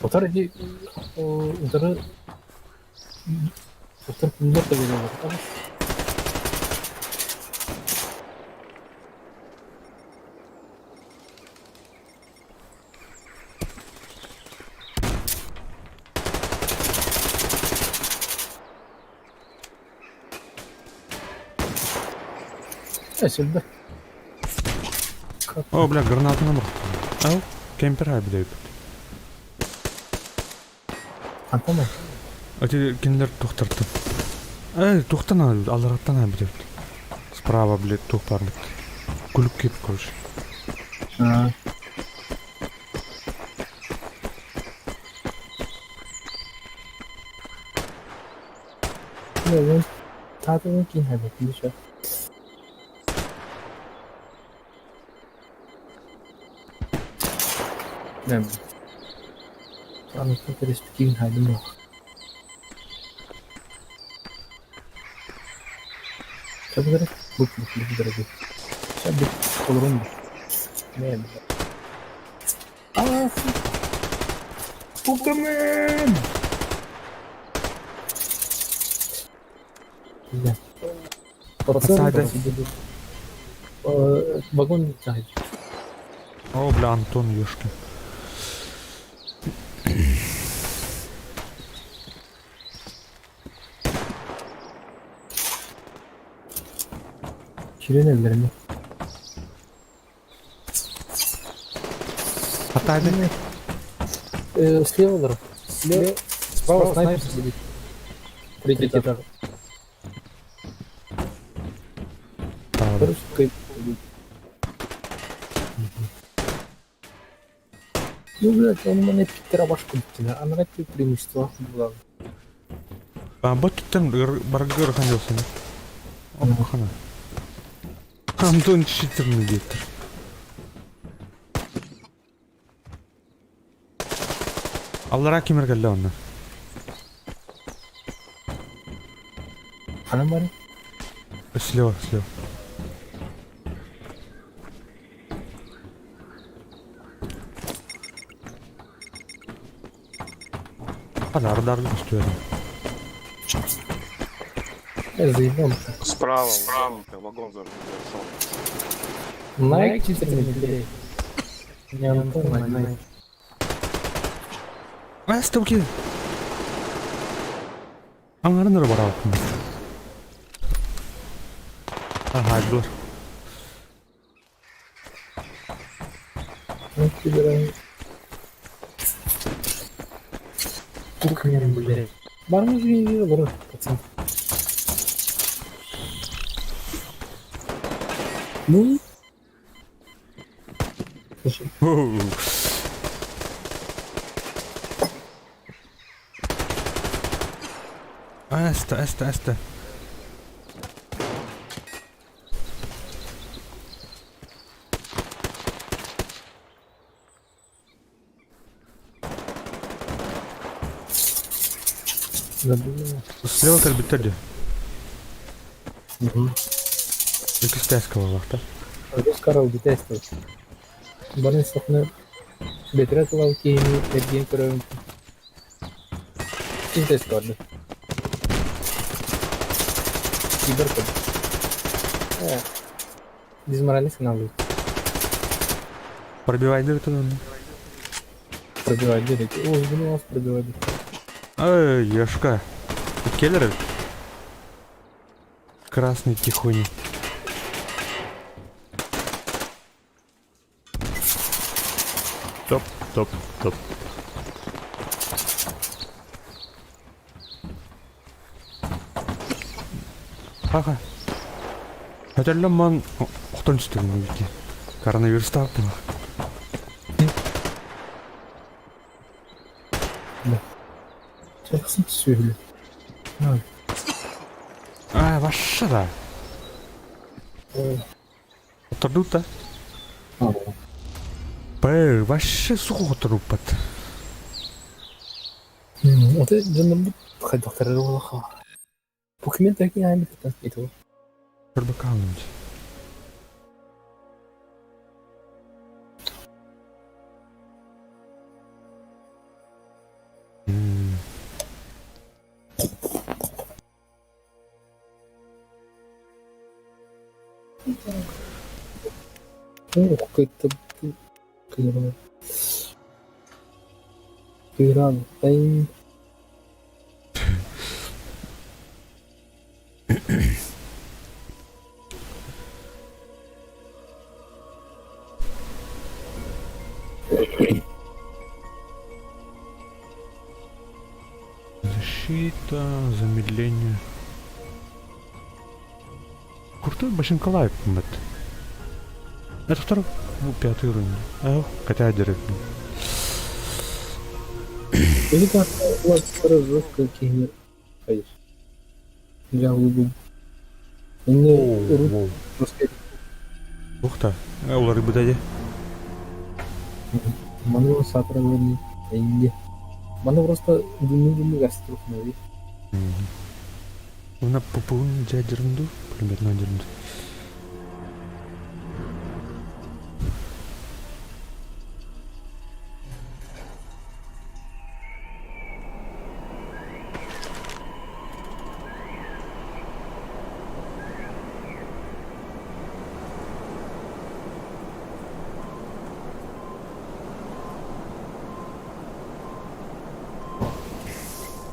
Отар иди, утары Отар күнлер да келе бар. Эсилде. О, бля, гранатаны бар. Ау, кемпер айбы деп. Антон. Эти кинилер тухтартын. Эй, тухтан алараттан айбы деп. Справа, блядь, тух парник. Күлүк кип, короче. А. Ну,他这边进还没进去。Nem. Аны перспективин хайдым yok. Çabuk bu bu bu bu. Çabuk olurum. Ne? Aa! Pokemon! Güzel. Сайда. Вагон сзади. О, бля, Антон Ёшкин. Şirin evlerinde. Атайды. Слева, здоров. Слева. Справа снайпер сидит. Третий этаж. Правда. Короче, Ну, блядь, он мене під башку кине, а на преимущество было. А, бот туттан баргыр ханжылсын. О, хана. Антон читерный диттер. Аллара кимер келді онна. Хана бар? Слева, слева. Адар, көстүөр. Я заебал. Справа, у домика вагон зашел. Найк читерный, блядь. Не Антон, а Найк. А, столки. Аңарыныр бар алтын. Ага, булар. Ну, кидерен. Кухня, блядь. Бармыз бар, пацан. Ну? Слушай, Аста, аста, аста. забыл. Слева калбиттерди. Угу. Икс калалахта. Скоро детей Барын сохны бетере тылау кейини эргиен көрөбүн. Ким тест барды? Киберкод. Э. Дизморалист надо. Пробивай дыры туда. Пробивать дыры. Ой, блин, вас пробивать. Эй, Ешка. Келлеры? Красный тихоня. Топ, топ, топ. Ага. Хотеллем ман охтон түстүгүн бики. Коронавирус таапты. Чаксын сүйүлү. Вообще да. Отордут да? Бэр, вообще сухо оторуппат. Оты дьоннорбут хайдахтара буолаха. Документ такие аймыттан итого. Көрбөкаалым. Ух, какой-то Иран, тай. Защита, замедление. Крутой башенкалайк мат. Это второй, ну, пятый уровень. А, хотя дерев. Или как у вас жестко кигнер. Я глубу. Мне просто. Ух ты, улары быдади. Ману сатра вроде. Маны просто дымы гаструхнули. Уна пупун дядернду, примерно дернду.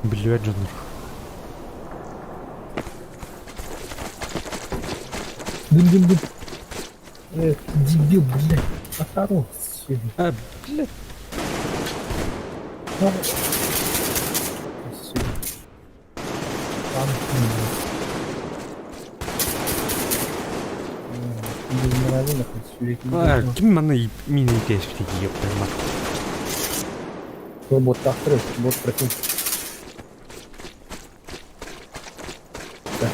Биллибэт дьоннор. Дым, дым, дым. Дебил, блядь. Охорон, А, блядь. А, ким манна мини кэспити ёпта мать. Бот тахтыры, бот против. Так.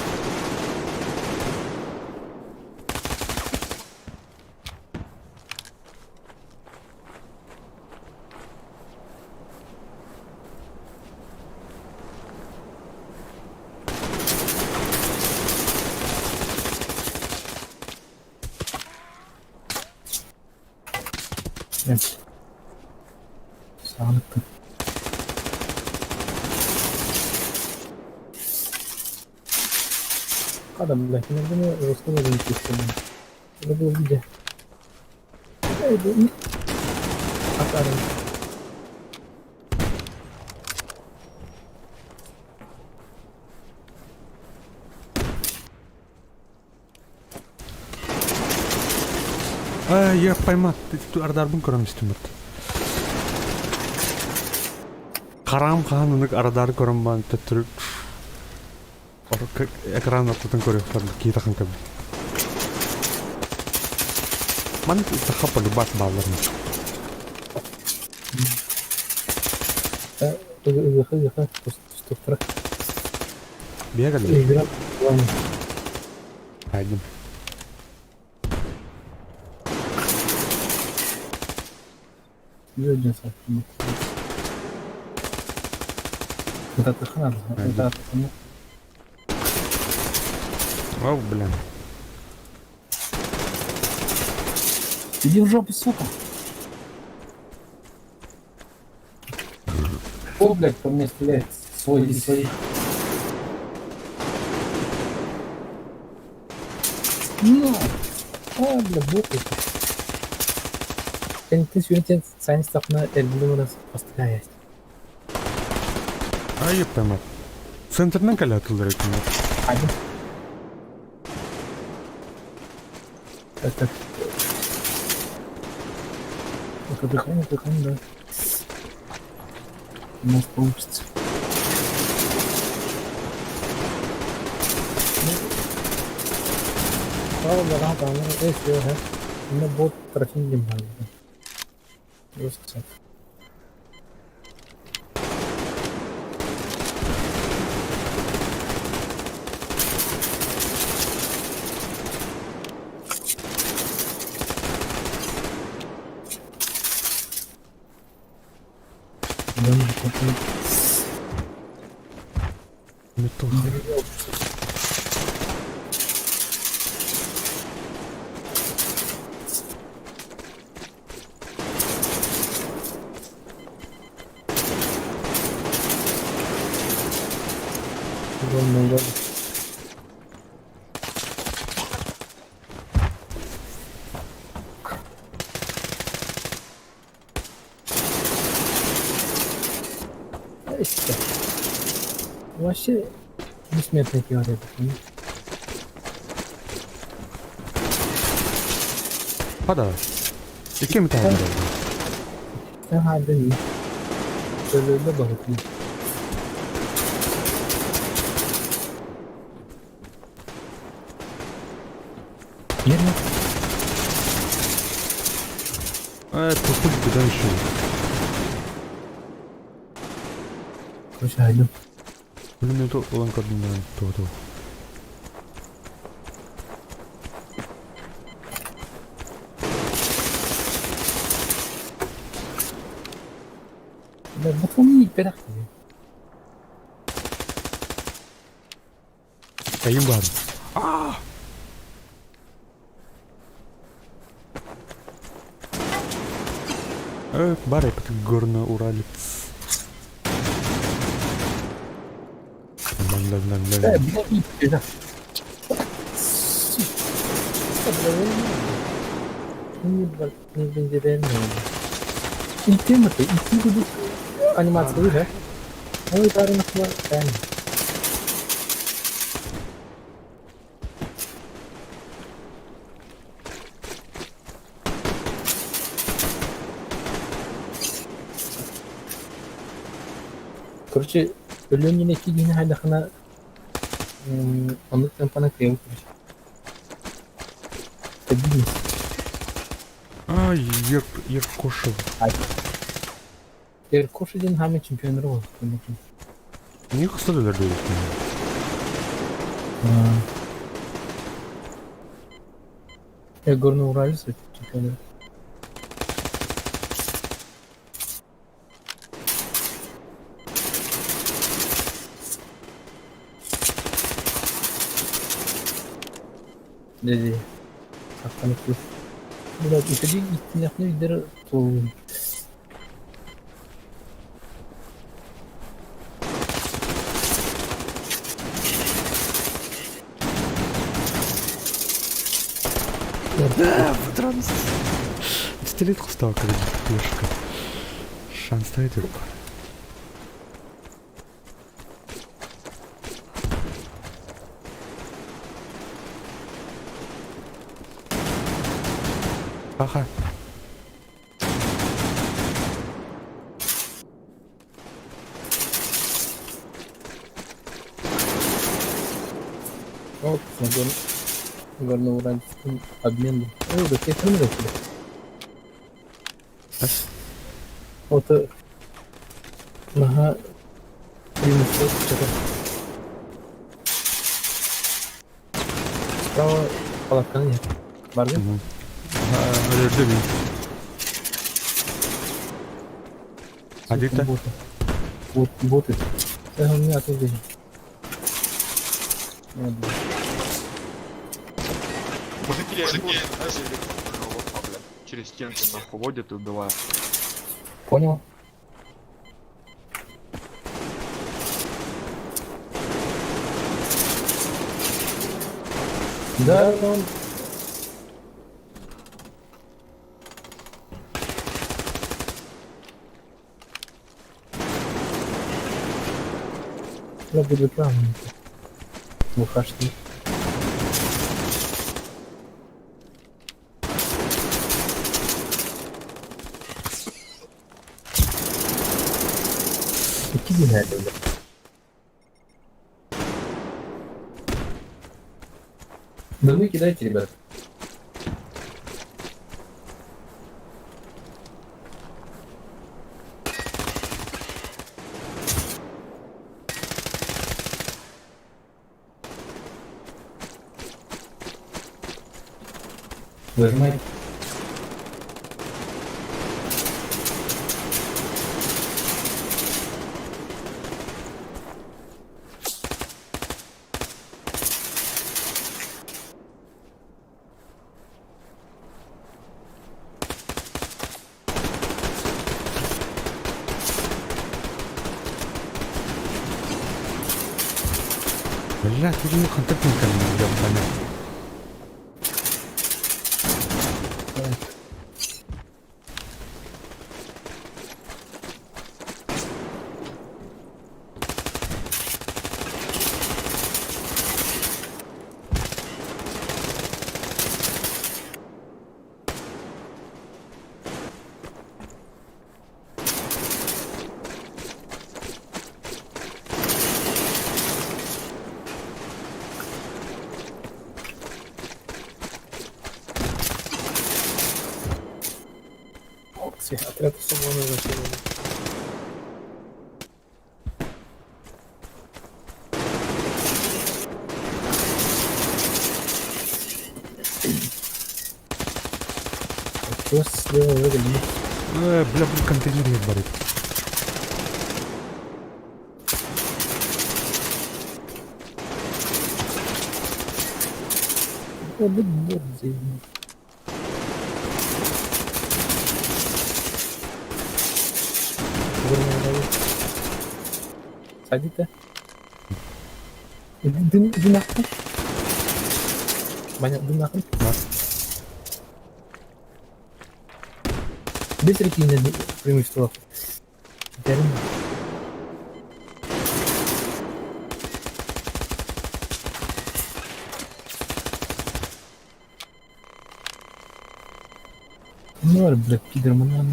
Сağlıklı. Адам, блядь, иногда жестко нужно Это было видео. А, я поймат, ардарбын көрөм истимет. Харам хаанынык арадары көрөм бан төттүрүк. Экран ортотун көрөк кийи тахан кэб. Ман саха полюбас балларны. Бегали. Пойдем. О, блин. Иди в жопу, сука. О, блядь, по мне стреляет. Свой, свой. Ну. А, бля, боты. Ты сегодня сань стахна эльбину постреляет. А, ёпта мать. Центрдан кэлэ атылар экен. Один. Так, так. Так, отдыхаем, отдыхаем, да. У нас получится. लगा था जो है हमने बहुत तरक्की निभाई है उसके साथ। Металл. İşte. Вообще бессмертный теория. Хада. Икки эмит аһара. Sen harbiden iyi. Böyle balıklı. Yerine Э, пустук куда еще? Короче, айдым. Блин, это улан кадын то то. Бутылни перахты. Кайым бар. А! Бар эпит горно-уралец. Анимация Ой, Короче, өлүөн кигине хайдахына оннук темпана кыйабыт короче. Стабильность. А, Еркошев. Еркошев диэн хаамай чемпионнара буолбут. Не хастадылар диэбит. Я Горноуралец чемпионер. Dedi. Сахтанып Блядь, үчүгэй иттинэхне өйдөр туолун. Да, патрон. Пистолет хустал, когда пешка. Шанс стоит. Аха. Вот, Горноуральский обмен. Ой, да ты Ас. Вот, ага, что-то. Справа палатка нет. Барган? Өлөрдүм. Адита. Боты. Вот, боты. Это у меня тут здесь. Мужики, мужики, через стенку нахуй водят и убивают. Понял. Да, он... Я буду там. Бухашный. Какие надо, да? Да вы кидайте, ребят. Зажимайте. Бля, тут хантан кэллим. Все, отряд особо не зашел. Что слева выглядит? Бля, бу контейнер бар ит. О, бот, бот, заебал. Садите. Иди, иди нахуй. Ваня, иди нахуй. Быстро кинь на преимущество. Дерьмо. Ну, бля, пидор, мы на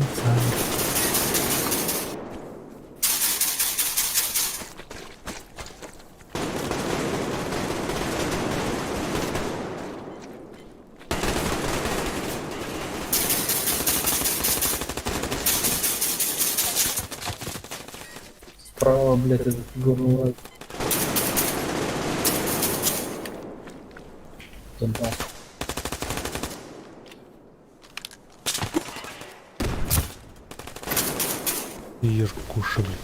Справа, блядь, этот горло. Туда. Еркуша, блядь.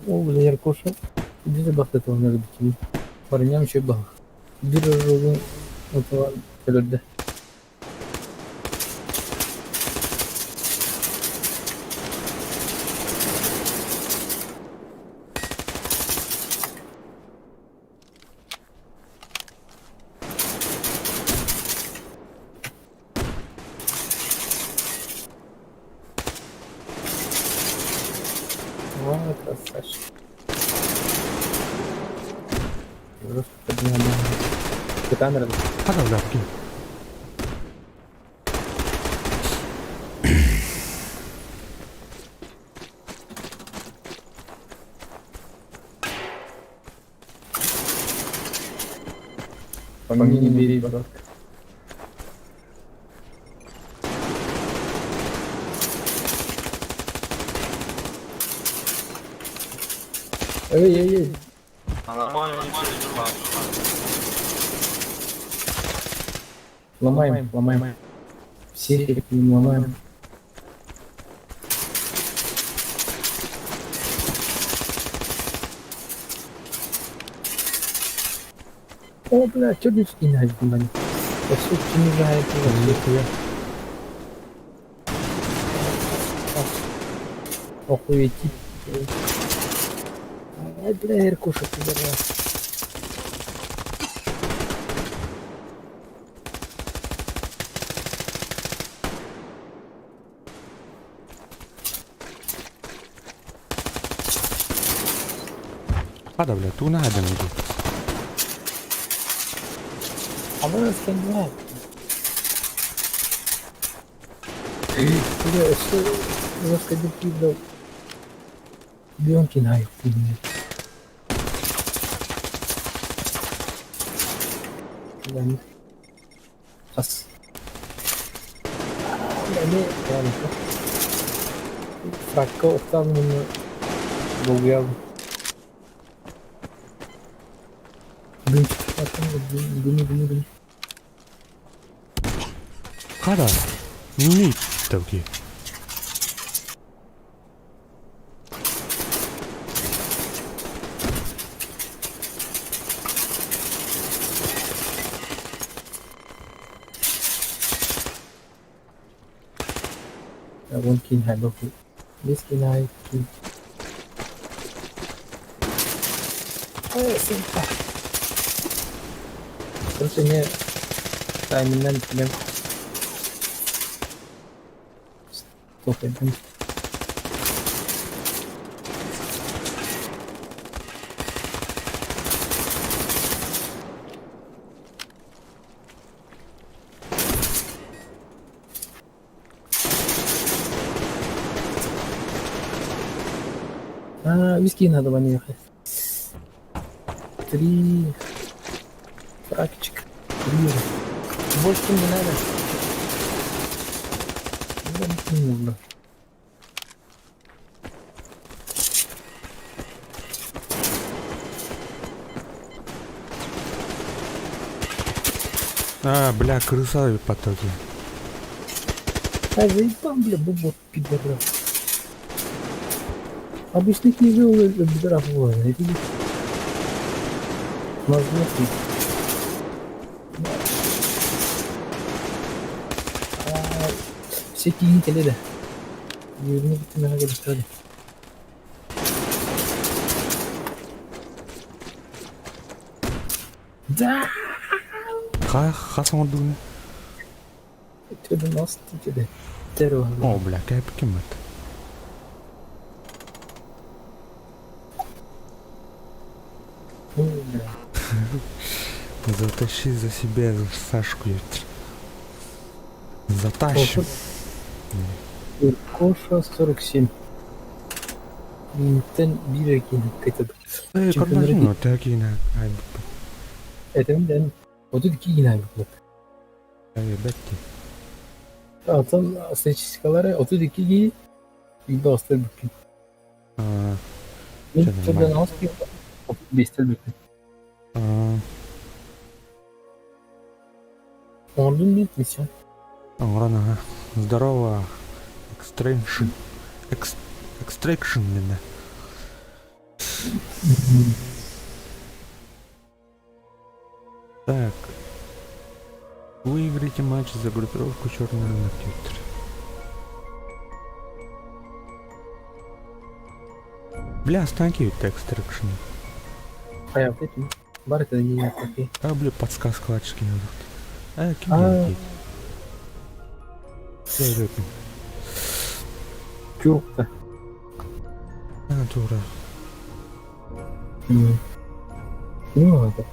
О, бля, Яркоша. Иди забах этого надо быть. Парням еще бах. Биржу этого өлөрдө. Во, красавчик. Просто подняли. Ты камера? Хата, бля, кинь. По мне не бери, брат. Эй, эй, эй. А нормально не переживай. Ломаем, ломаем. Все не ломаем. О, бля, чё ты скинаешь, внимание? Да все, не знаю, Нихуя. Охуеть. Ай, бля, Иркуша, пидорас. Хата, бля, ту надо найди. А мы скандинав. Бля, что жестко дал. Бионки на их хуйню. Да, не. Ас. Да, не, реально. Фракка отталмын долгуялым. Дым, дым, дым, дым. Хата. Не тавки. Уон киин хайдах биэс киин аайы киин. Короче, мне тайминнан прям Стоп, А, виски надо ехать. Три фракчика. Три. Больше не надо. Не нужно. А, бля, крыса потоки. А заебал, бля, бубот, пидорас. Обычных не выл, пидорас, ладно, это Нас нет. Все киньте, да. Юрник, Да! Хас оҥордугуна? Төбөн Террор. О, бля, кэп ким это? Затащи за себя Сашку, ёпть. Затащим. Коша 47. Тен биир киин кайтады. Э, Чемпионер ну, такие ай, Это мен 32 киин айбыт. ай, бетти. Atan статистикалары 32 киин үйдө астар бүккен. А, Мен Всё түрден нормально. алыс 35 бүккен. а, Оңордун бит миссия. Уран, ага. Здорово, Экстреншн. Экстрекшн, да. Так. Выиграйте матч за группировку Черный рынок Твиттер. Бля, останки ведь Extraction. Хаят этим. Бар это не такие. А, бля, подсказка лачки не А, ким А. Я Чурка. А, дура. Ну, это.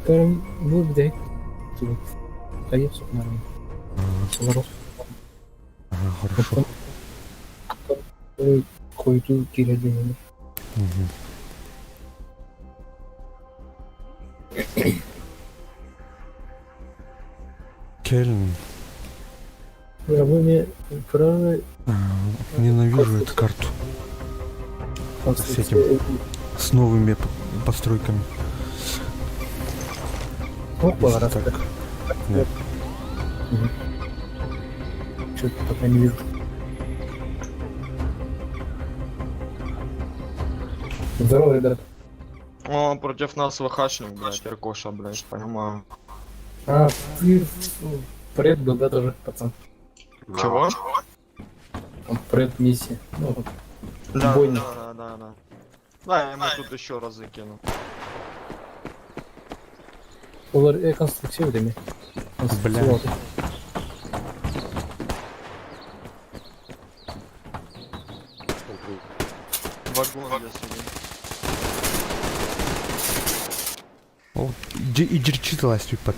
Карам бу бит. Хайып сукмарын. Солар Ага, хорошо. Койду кирәден. Мгм. Кельн. Мне правда А, Ненавижу эту карту. С этим. С новыми постройками. Опа, раз так. Да. Что-то пока не вижу. Здорово, ребят. О, против нас ВХшник, блядь, Иркоша, блядь, понимаю. А, ты пред был, да, тоже, пацан? Чего? Он пред миссия. Ну, Да, бойня. да. Да, я ему тут еще разы кину. Олар реконструкция деме. Бля. Вагон я сидит. О, и дерчиталась под.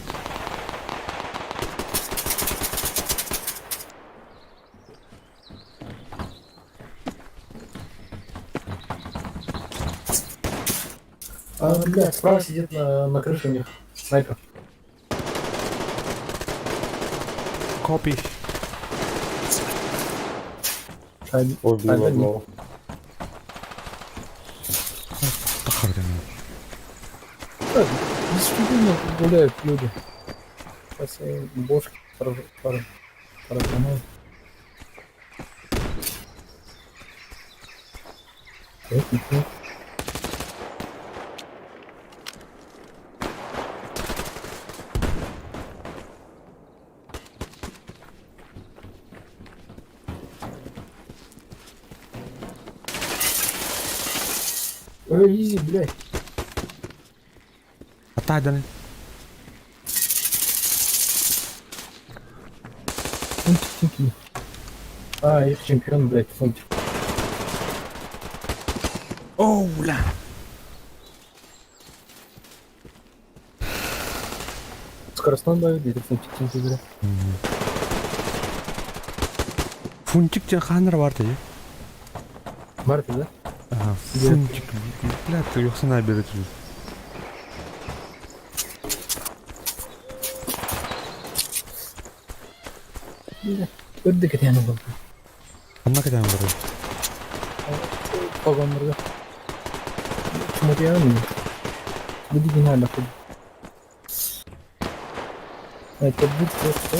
А, бля, справа сидит на крыше у них. Снайпер. Копи. Убил одного. Так, Действительно гуляют люди. Сейчас я им бошки поразломаю. Так, нет, Ой, изи, блядь. Атаадан. Фунтик тинки. А, их чемпион, блядь, фунтик. Оу, бля. Скоростной бой, где-то фунтик тинки, блядь. Фунтик диэн хааннара бар дии. Марта, да? Ага, фунтик. Бля, ты ёхсана берет. Үрдүк этиэн ылбын. Онно кэтээн олорор. Погоннорго. Чумутуйаҕын Бу дигин бакы. Это будет просто.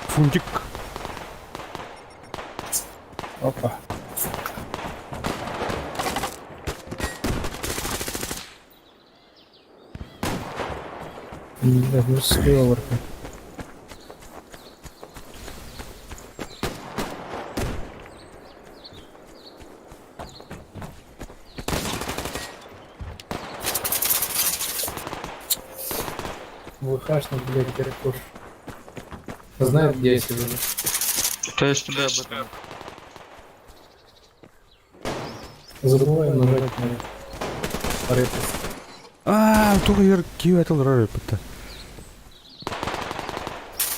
Фунтик. Опа. Блядь, ну сговорка. ВХшник, блядь, перекур. Знает, где я сижу. Да я ж тебе об этом. Забываем нажать на репост. Аа, туга ер киев этил репетте.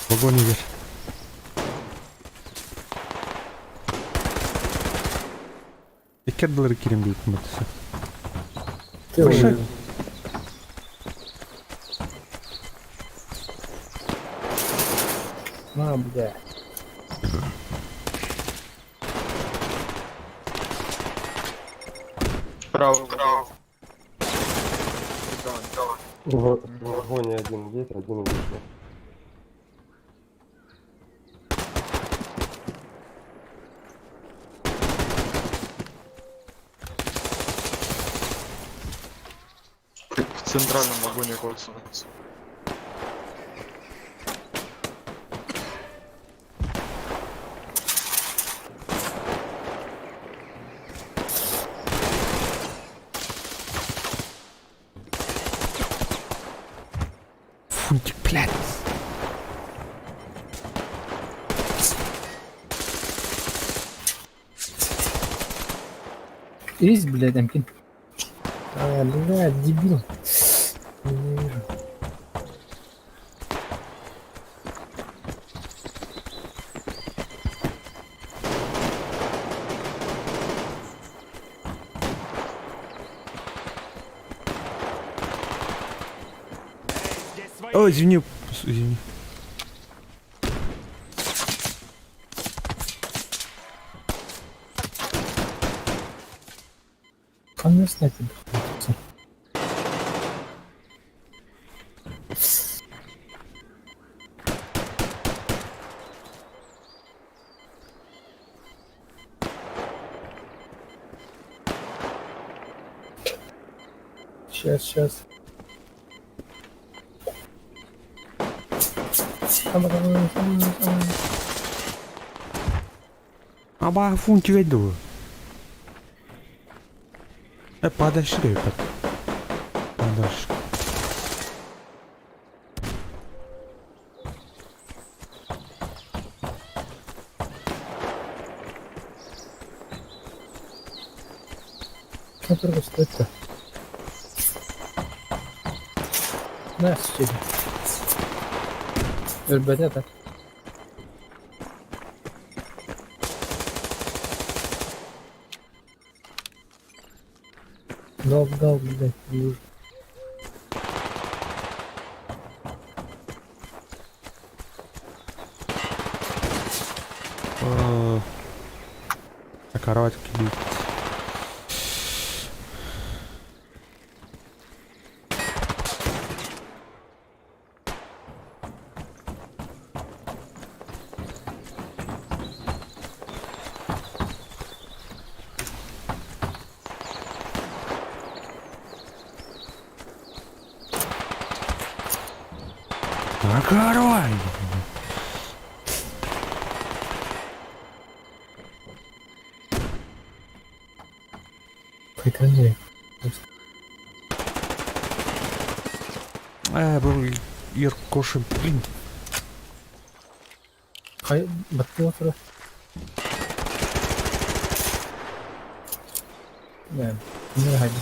Вагон егер. Иккердилер кирим бит мөтүсө. Ты Большой. На, бля. Право, право. В вагоне один есть, один вышел. В центральном вагоне кольца. Фунтик, блядь. Есть, блядь, Амкин. А, блядь, дебил. Не вижу. Здесь свои. Ой, извини, извини. Там снайпер находится. Сейчас, сейчас. Аба фунтик эдү. Э, подальше ребят. Подальше. Что стоит-то? На, сюда. Ребята. Дал, дал, блядь, вижу. Кровать кидает. На кровать! Хайкан Ээ, бу Еркоша, блин. Хай, баттыга турар. Не, не хайда.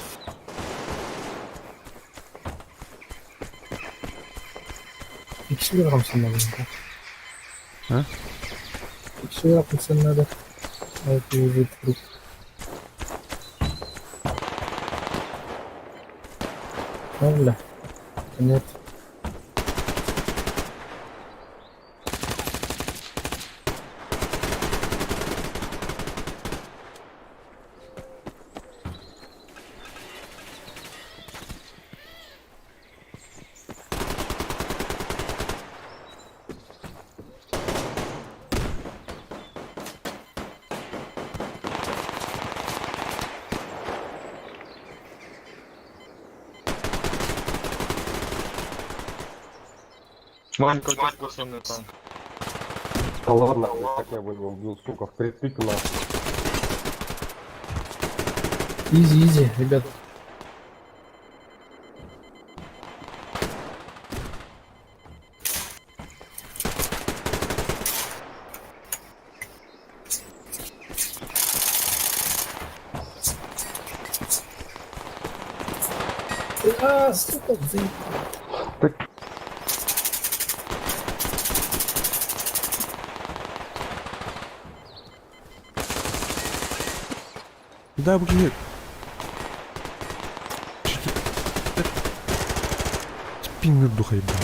Икки хамсаннадым. А? Икки хамсаннады. Это уже труп. Правильно? Нет. Ванька, у тебя пацаны там. Да ладно, блядь, так я его не убил, сука, впритык нахуй. Easy, easy, ребят. А, сука, заебал. Так. Да, блин. Спину духа ебаный.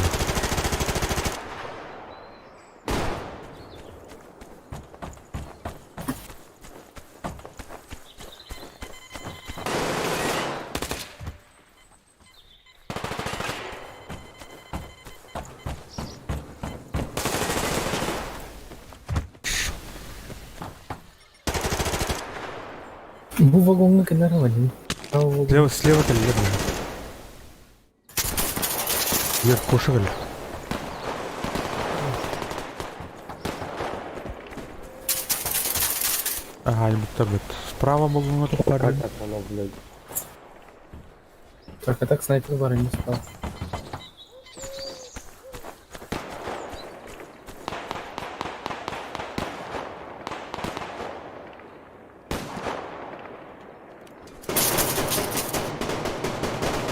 Бу вагонны кеннер один. Слева, слева лево. Еркоша, бля. Ага, не будто бит. Справа могу на Как так оно, блядь? Так, а так снайпер бар не спал.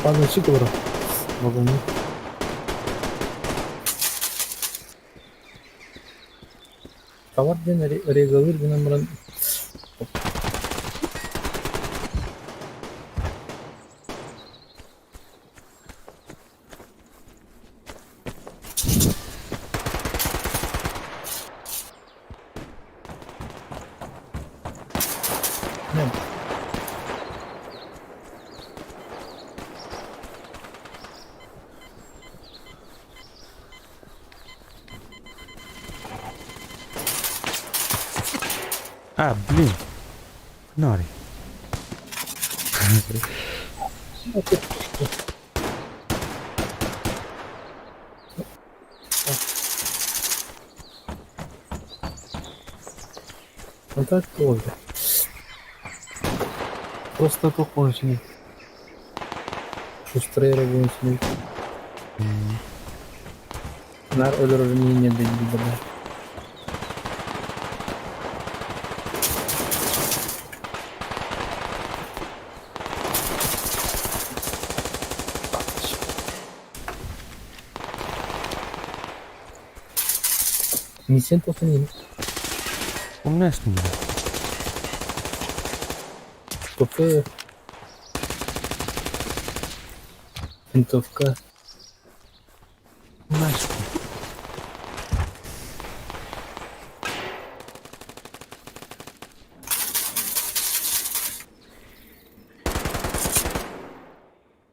Ладно, чик бро. Вагоны. Товар ден регалыр гынан баран. Нет. А, блин. Нари. Ну так тоже. Просто похожие. Шустрее работают. Нар өлөрөр не били да. Не siento feliz. У меня с ним. ПП. Винтовка. Nice.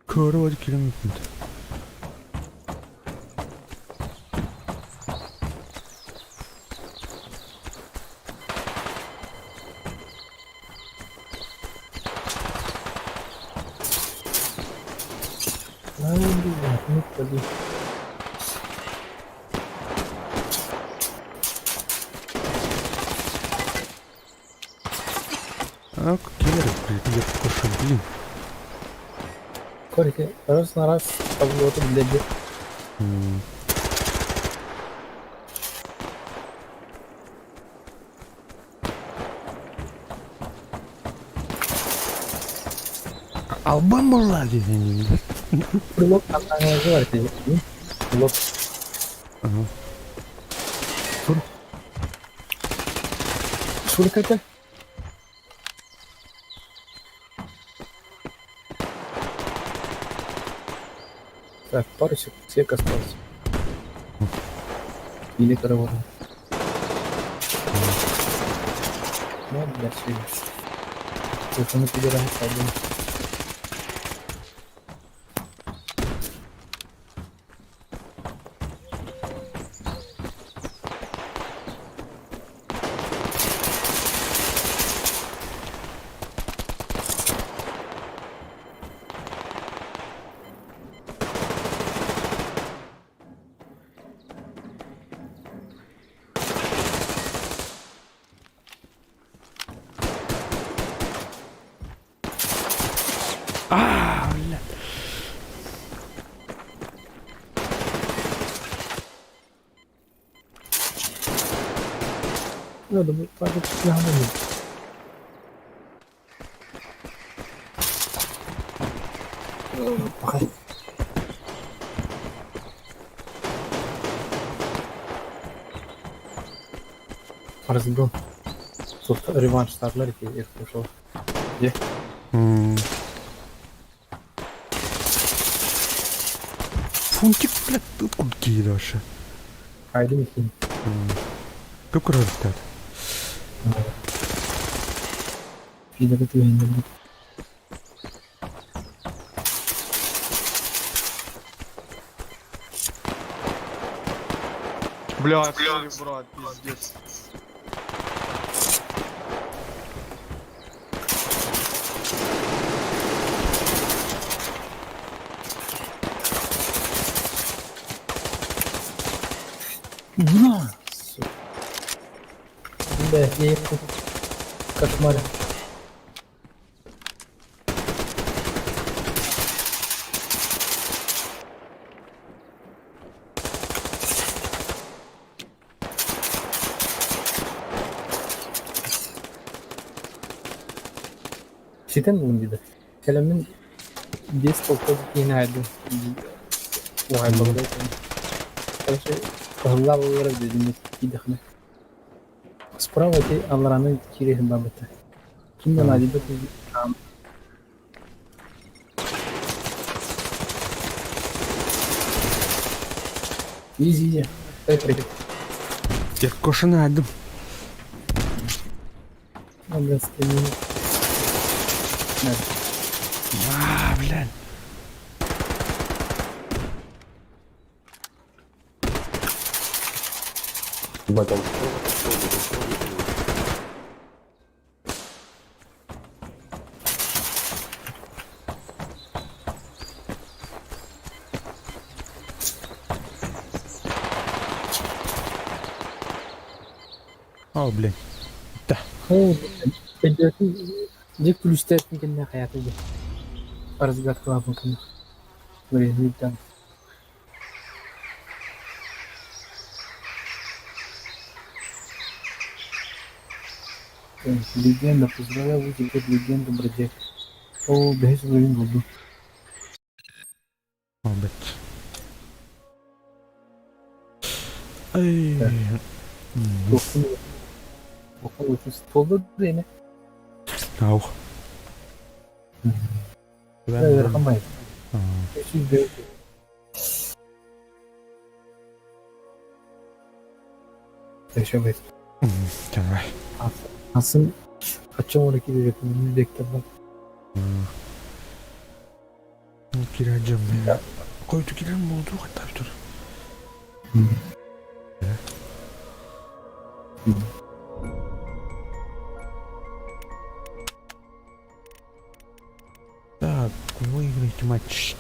Короче, километр. А, ну, блин. Окей. Блин, я блин. Короче, раз на раз таблото блядь. Албан буолла дии. Прилог называется. Прилог. Ага. Сур. Сколько это? Так, пару сек осталось. Или караван. Ну, блядь, все. Это мы подбираем один. А, блядь. Ну, думаю, пару секунд. Разгон. Тут реванш старлер и ушел. Фунтик, блядь, откуда киирэ вообще? Айдын хин. Көп көрөр Пидоры ты не люблю. Бля, сори, брат, пиздец. На! Сука. Бля, я их тут кошмарю. Ситен булын диде. Кәләмнең бес полковник киңәйде. Угай булды. Короче, кызылла булыр дедим, кидехне. Справа ти алараны кире бабыты. Кимден адибет там. Изи, изи. Дай прыгай. Кошына айдым. Ну, блин, стемнело. Да. А, блядь. Ебать, он О, блядь. О, Дик плюс техники hayatı bu. Разгадка лапы. Блин, там. Легенда, поздравляю, вы теперь легенда, бродяг. О, без блин, буду. О, блядь. Ай. Толду değil Ау. mi? Yaşamayız. Давай. Asıl kaçan 12 diyecektim. Bir bekledim. Кирәджем. Койду кирәм булды, хәтта бит. Так, выиграть матч.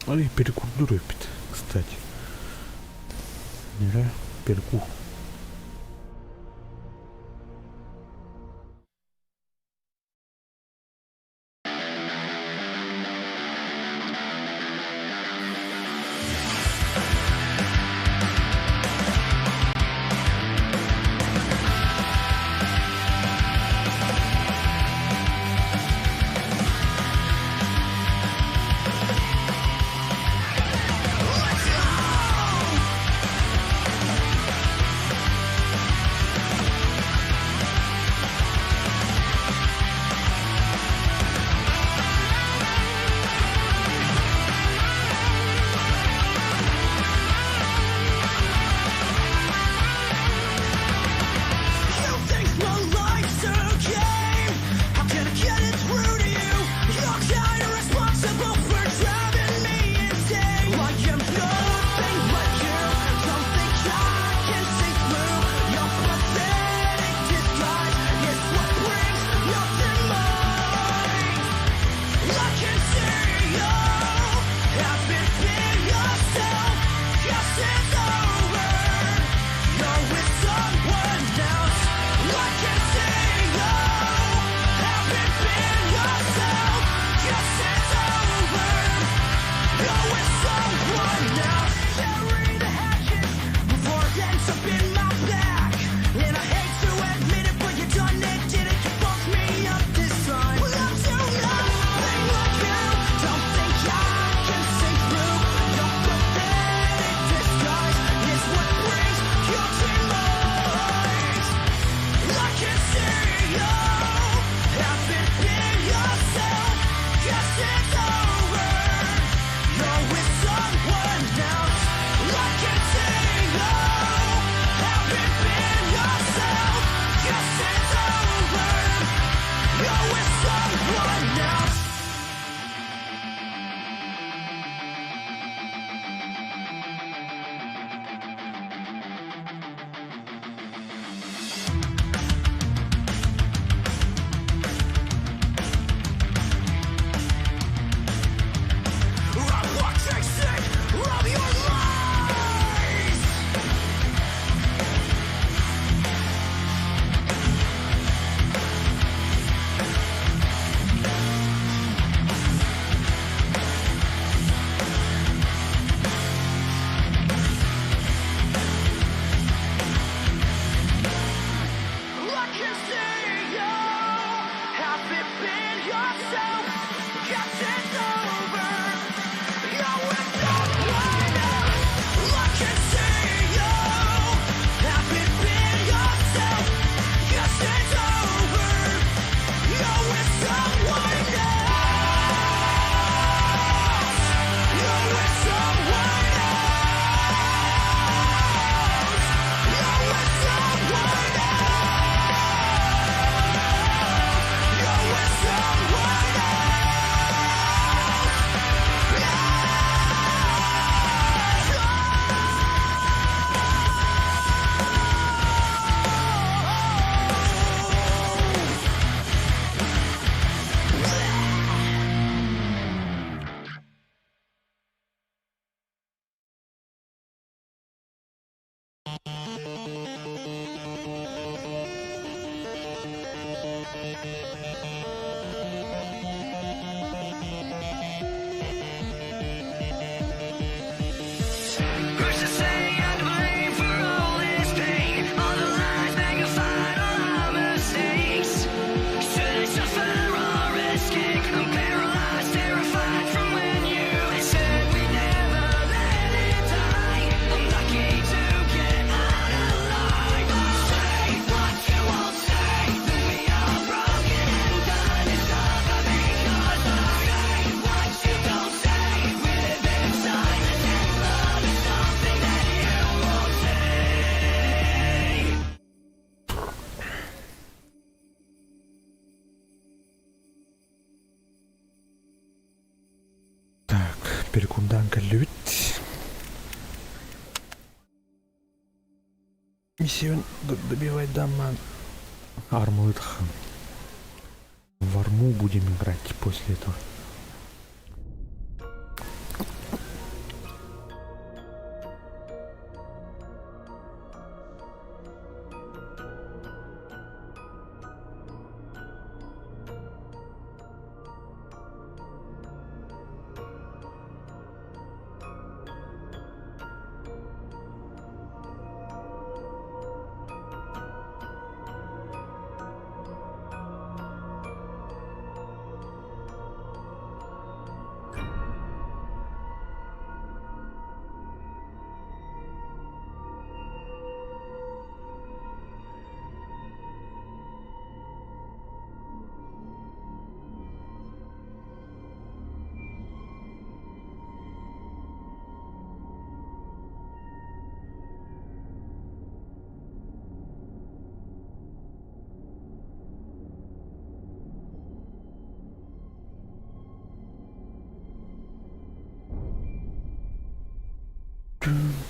Ой, перекурдур эппит, кстати. Нера переку. Так, перекурдаан кэллибит. Миссиян добивать даман. Армылытхан. В арму будем играть после этого.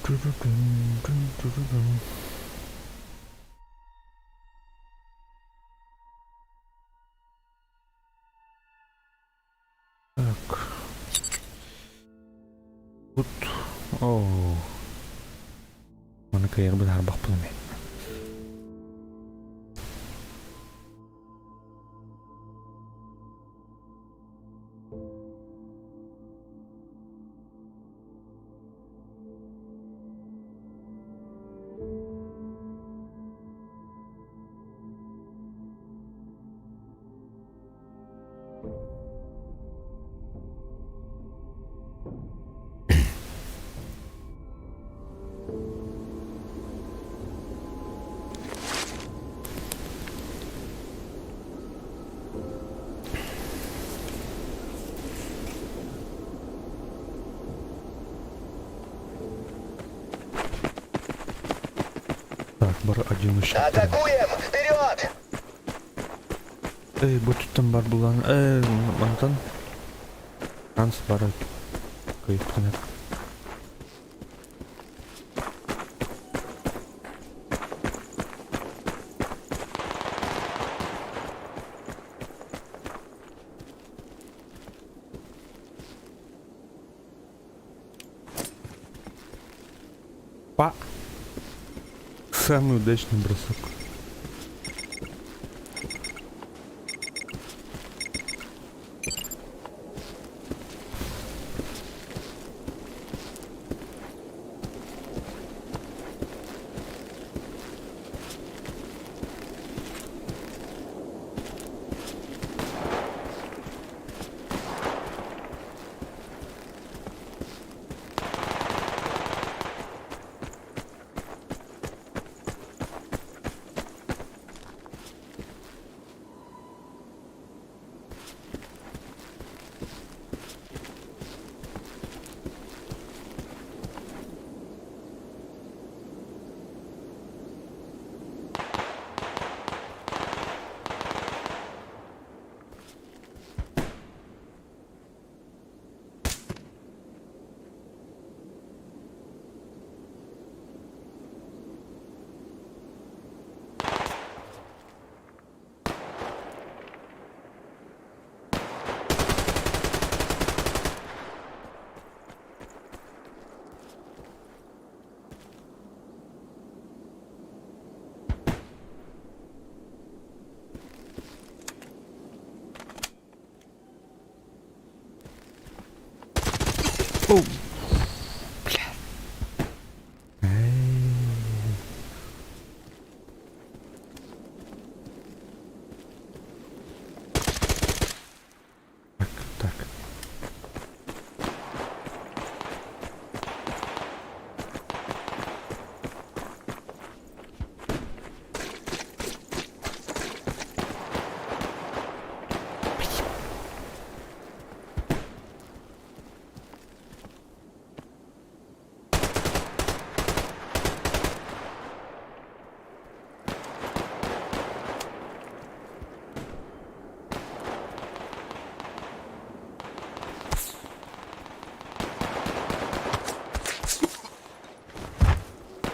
Так. Тут... Оо. Маны кыайарбын арбахпын эмиэ. Так, бар один еще. Атакуем! Вперед! Эй, бу туттан бар булан. Эй, мантан. Шанс бар. Кыйыптан. Па. Самый удачный бросок. Оу. Бля. Эй. Так, так.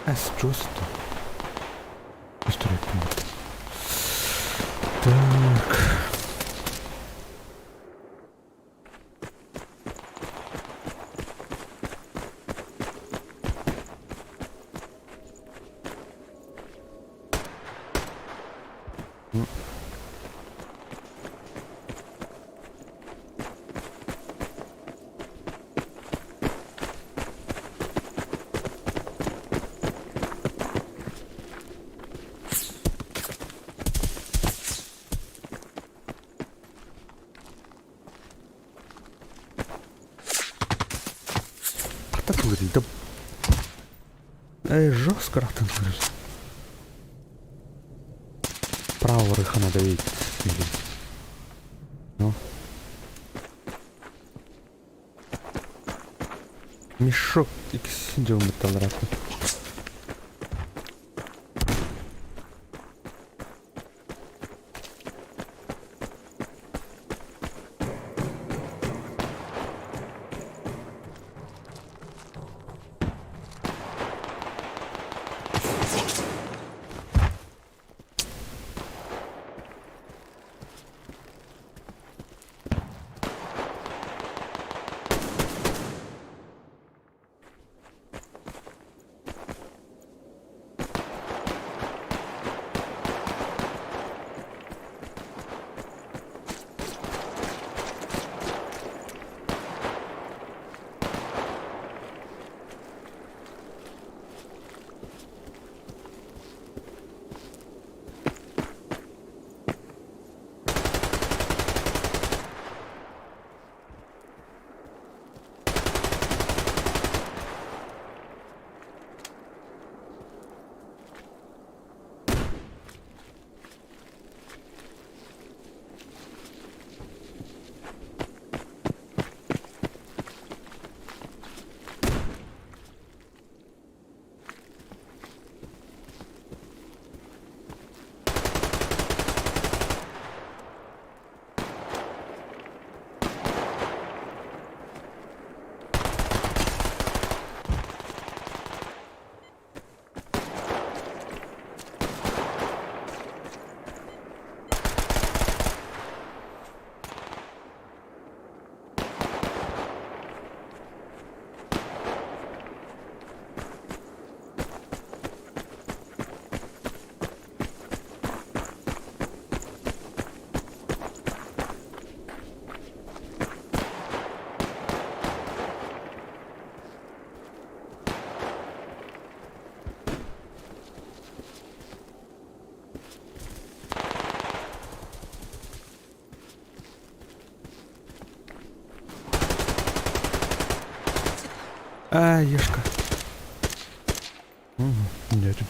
Эс, чувство. История Так. Да... Эй, жестко рахтан Право рыха надо видеть. Ну. Мешок сидел металл Ай, Ешка. Дядю.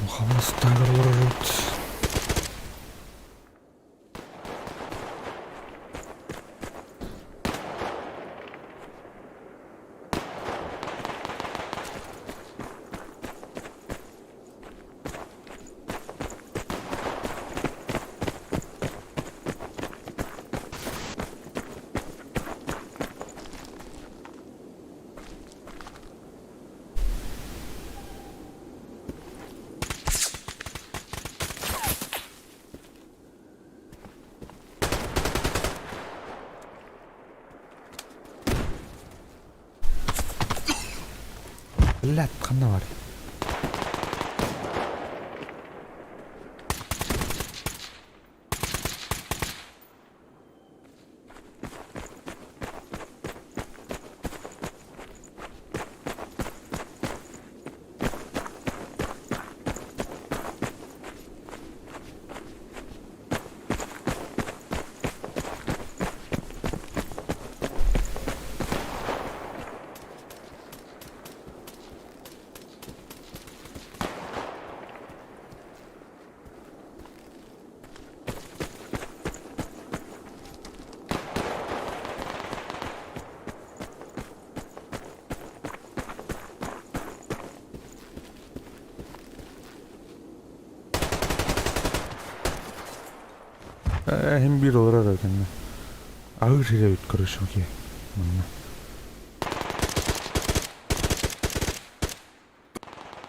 Хамнастаагар олорорут. Блядь, ханна бар? Эһим биир олорор этиннэ. Аһыы сирэ эбит короче окей. Манна.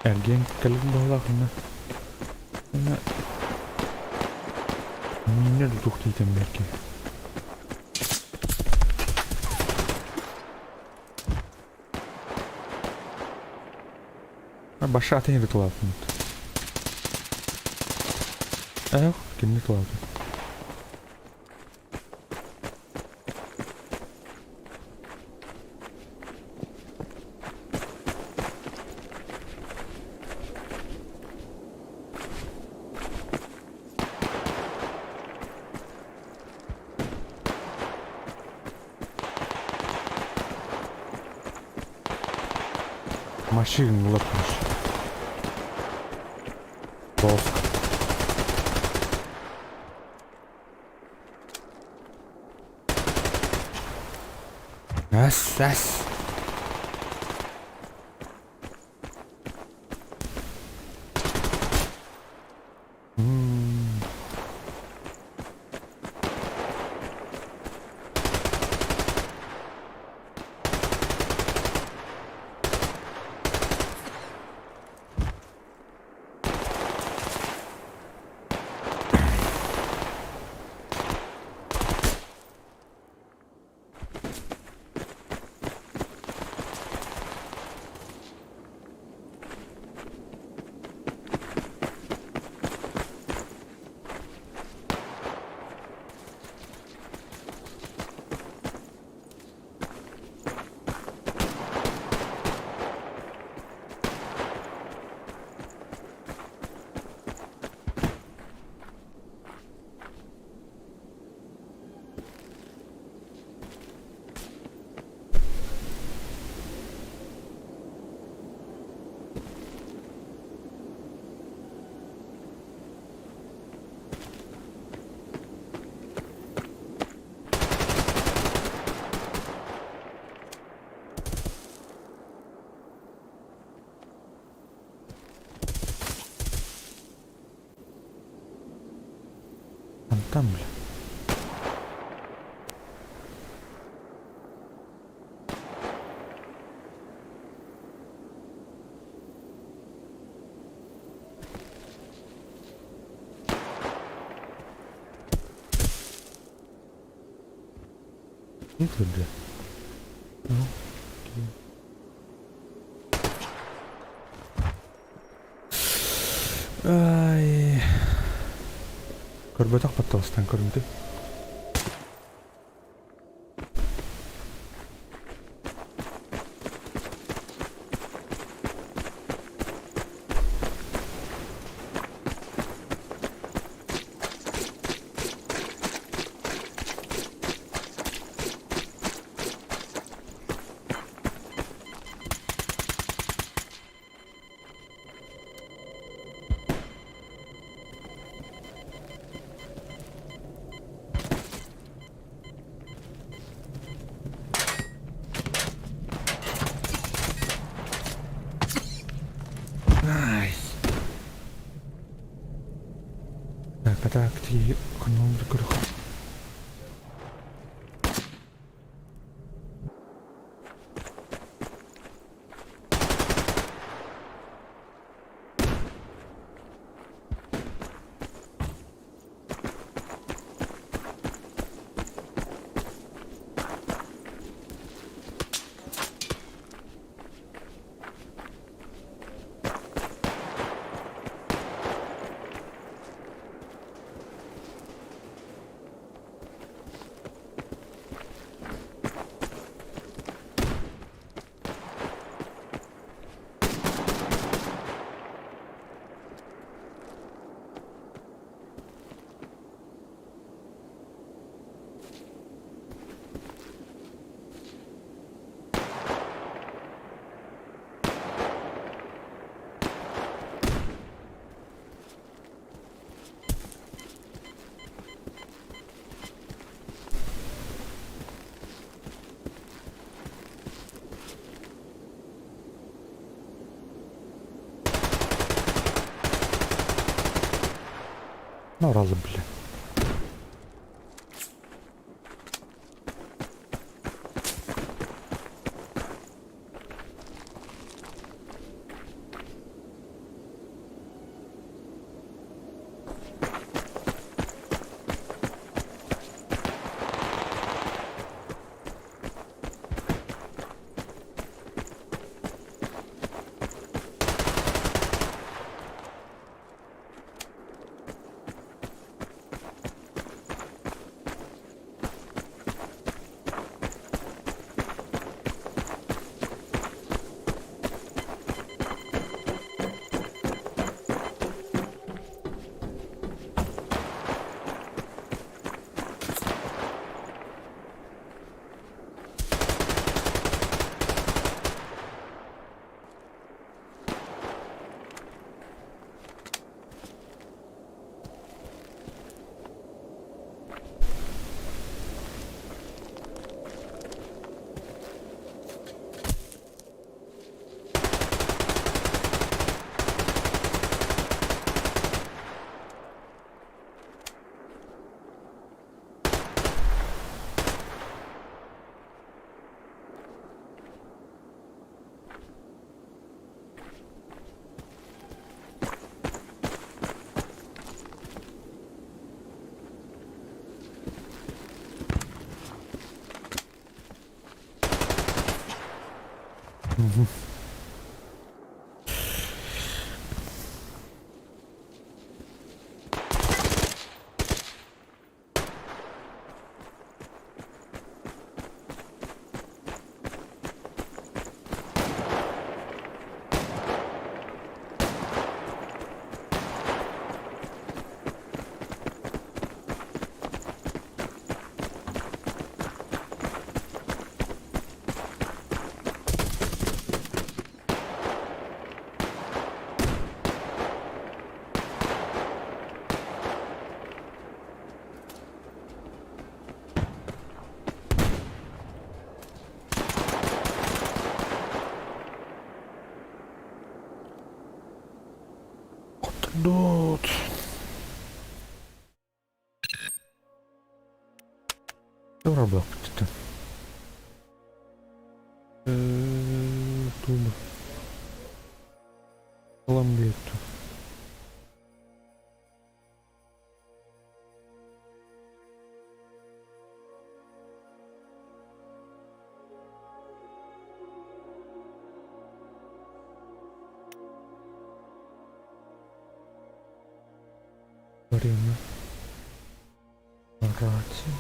Эргиэн кэлин баҕалаах онно. Онно Миннер тух дийтем берки. Баша атын ери тулаатын. Эх, кимни тулаатын. Машина лапнешь. Толск. Эс, эс. Антан бля. Не тут, бля. Ну, окей. Ай. Көрбөтөх батталыстан көрүмтү. А так ти ханан да көрөх. Наралы бля. Dot. Dobra, blok. Туба. Ламбету. Время. Рация.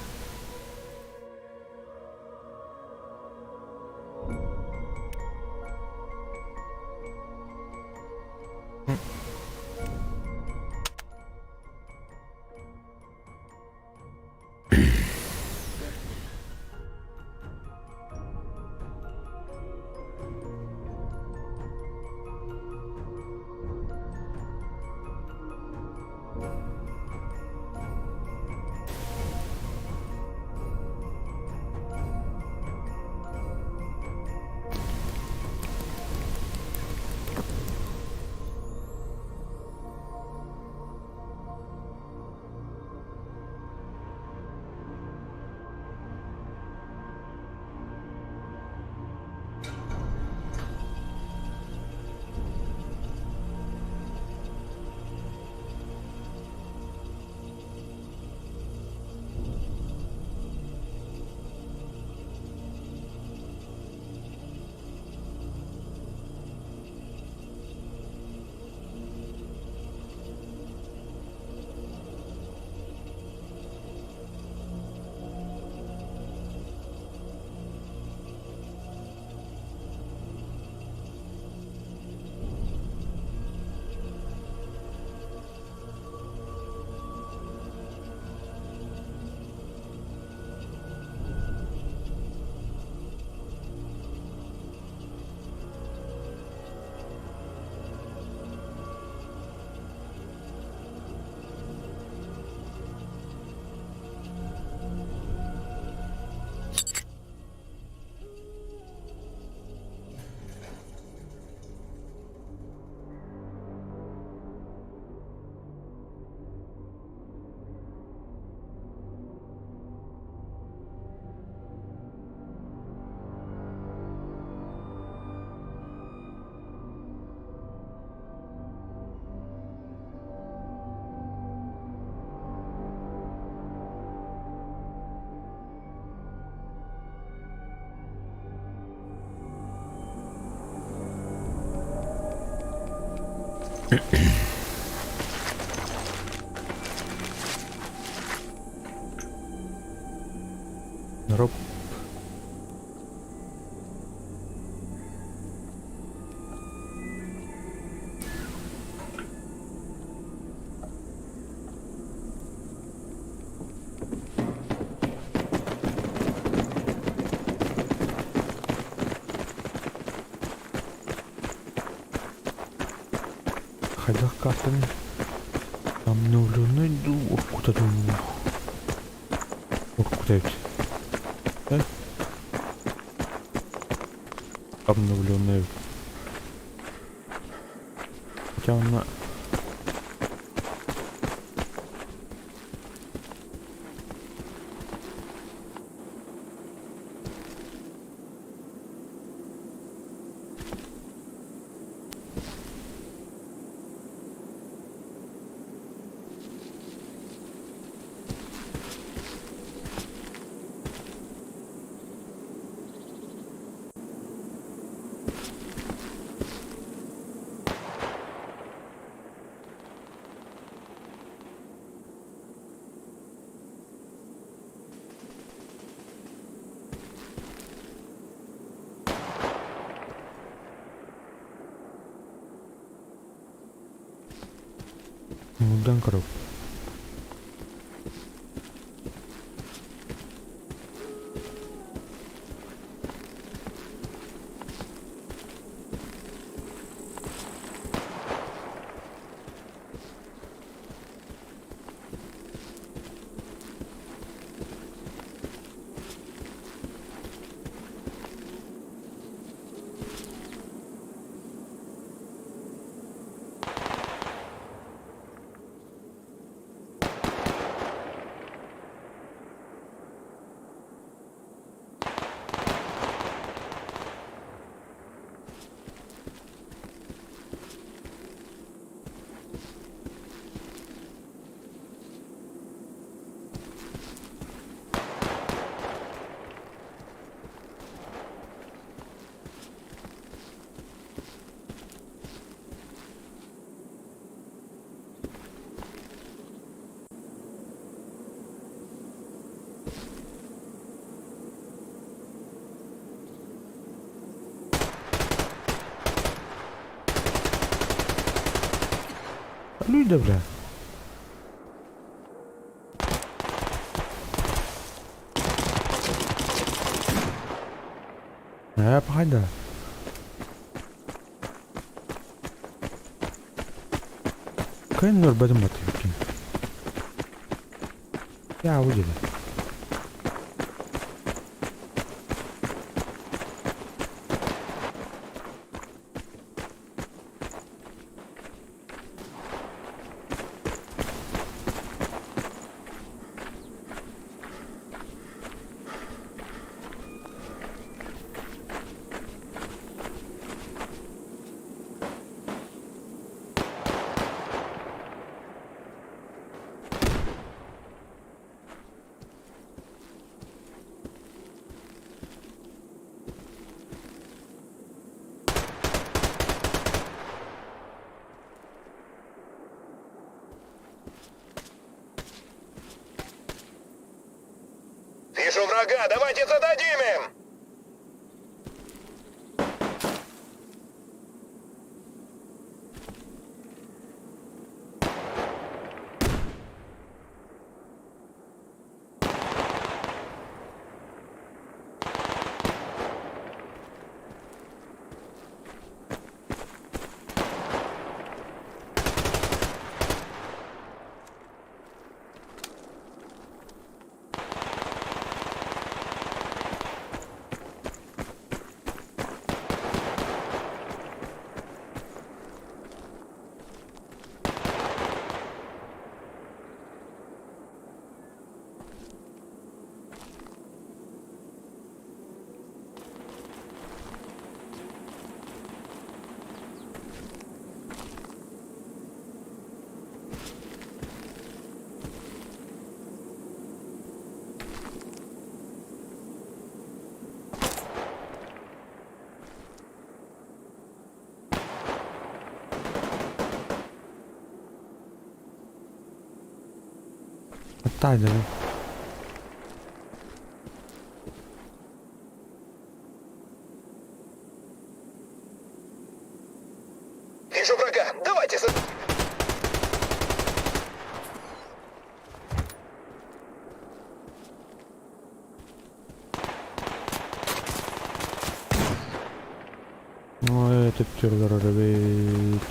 Дроп. Хайдах картаны обновленный дуу уруккута дуу уруккута эбит э обновленный эбит хотя онно Мудан коров. Люди, бля. Ээ, пахайда. Кыайан өлбөтүм баттыйбыккын. Я диэтэ. Вижу врага, давайте зададим им! Таайдым. Вижу врага! Давайте за... Ой, төптөр эбит.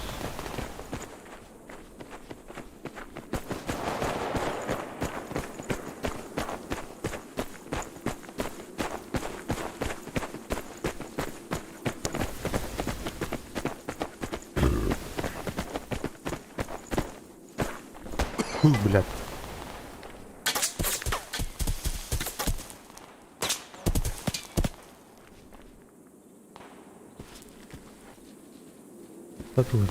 Хуй, блядь. Татура.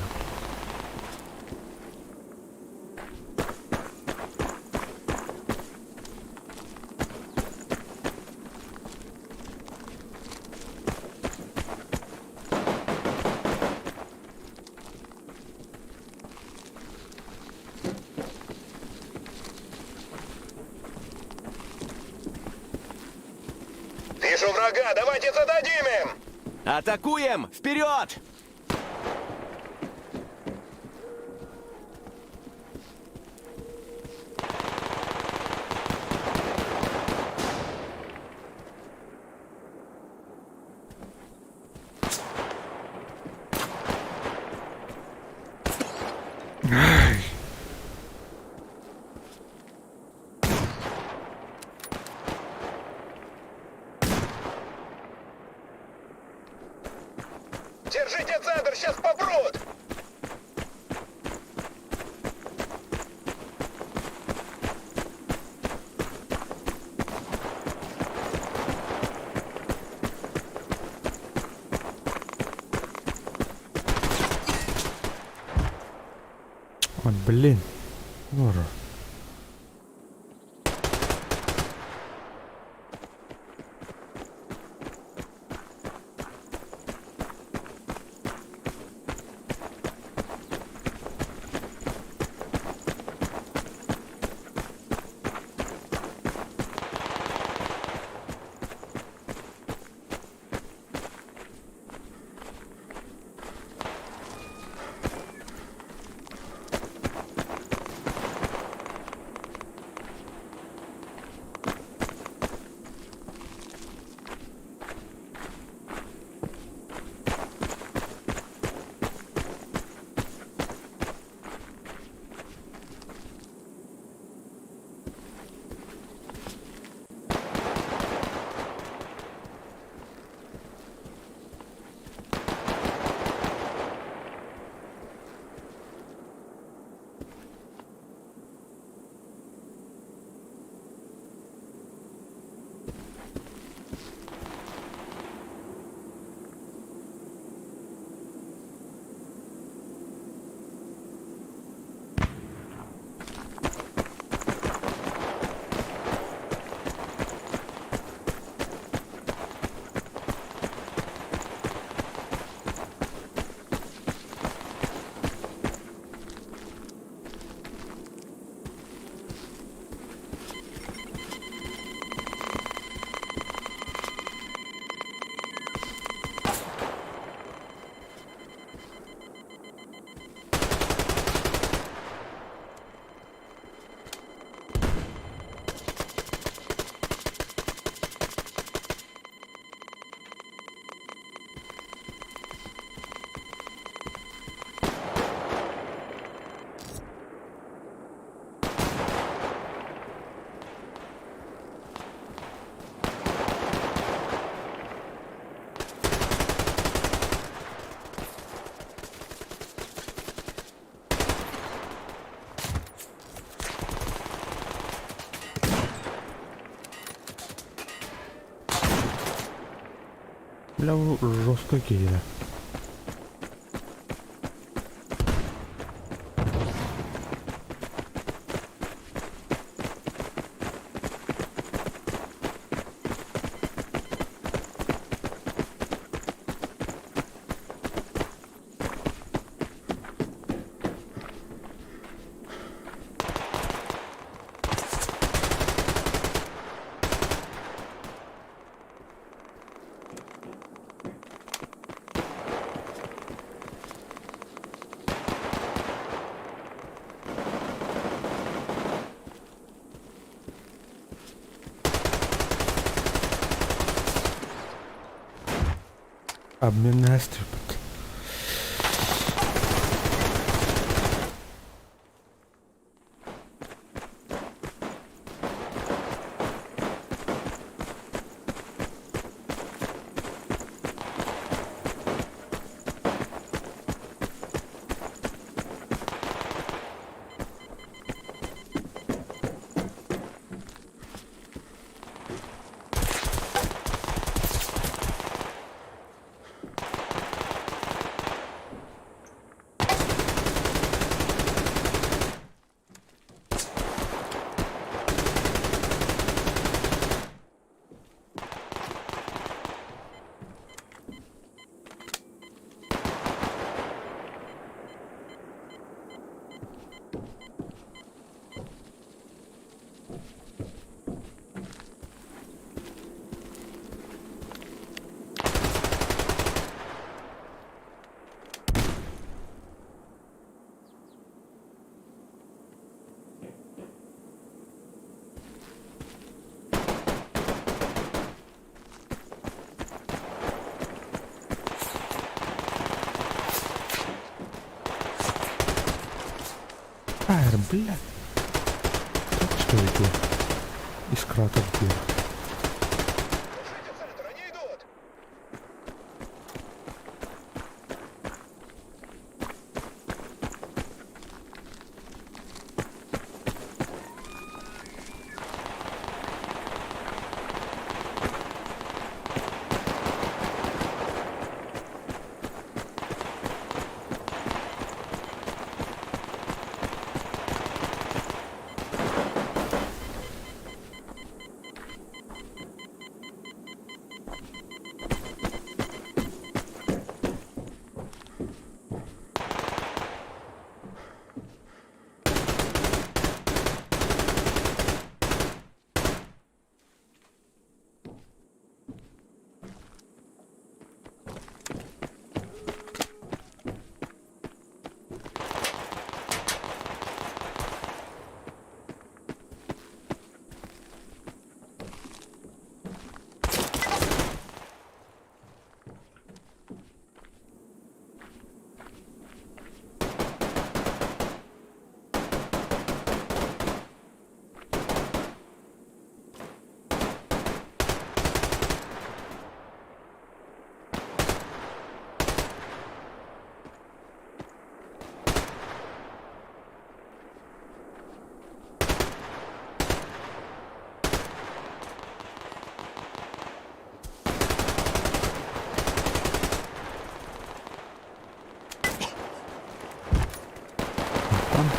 Вижу врага! Давайте зададим им! Атакуем! Вперед! Держите центр, сейчас попрут! Ой, блин. Нора. Бля, жестко киһи. Обмен астырбыт. Фаер, бля. Так что это? Искра там вверх. Держите центр, они идут! Там.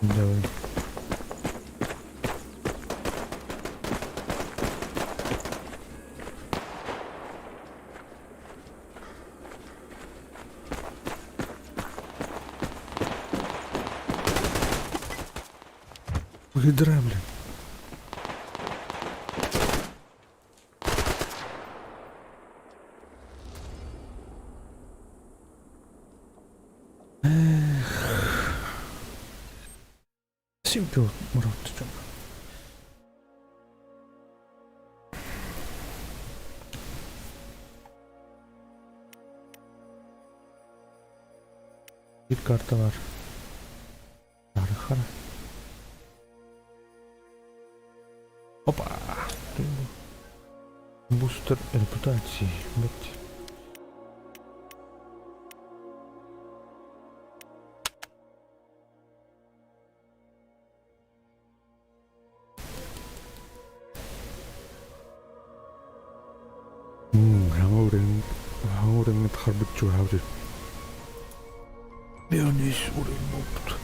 Давай. Выдра, блин. Simple мурат. Bir karta var. Хара. Опа! Бустер репутации. Блять. Хаҥа тахарбыт чугаһаабыт. Бионис уровень буолбут.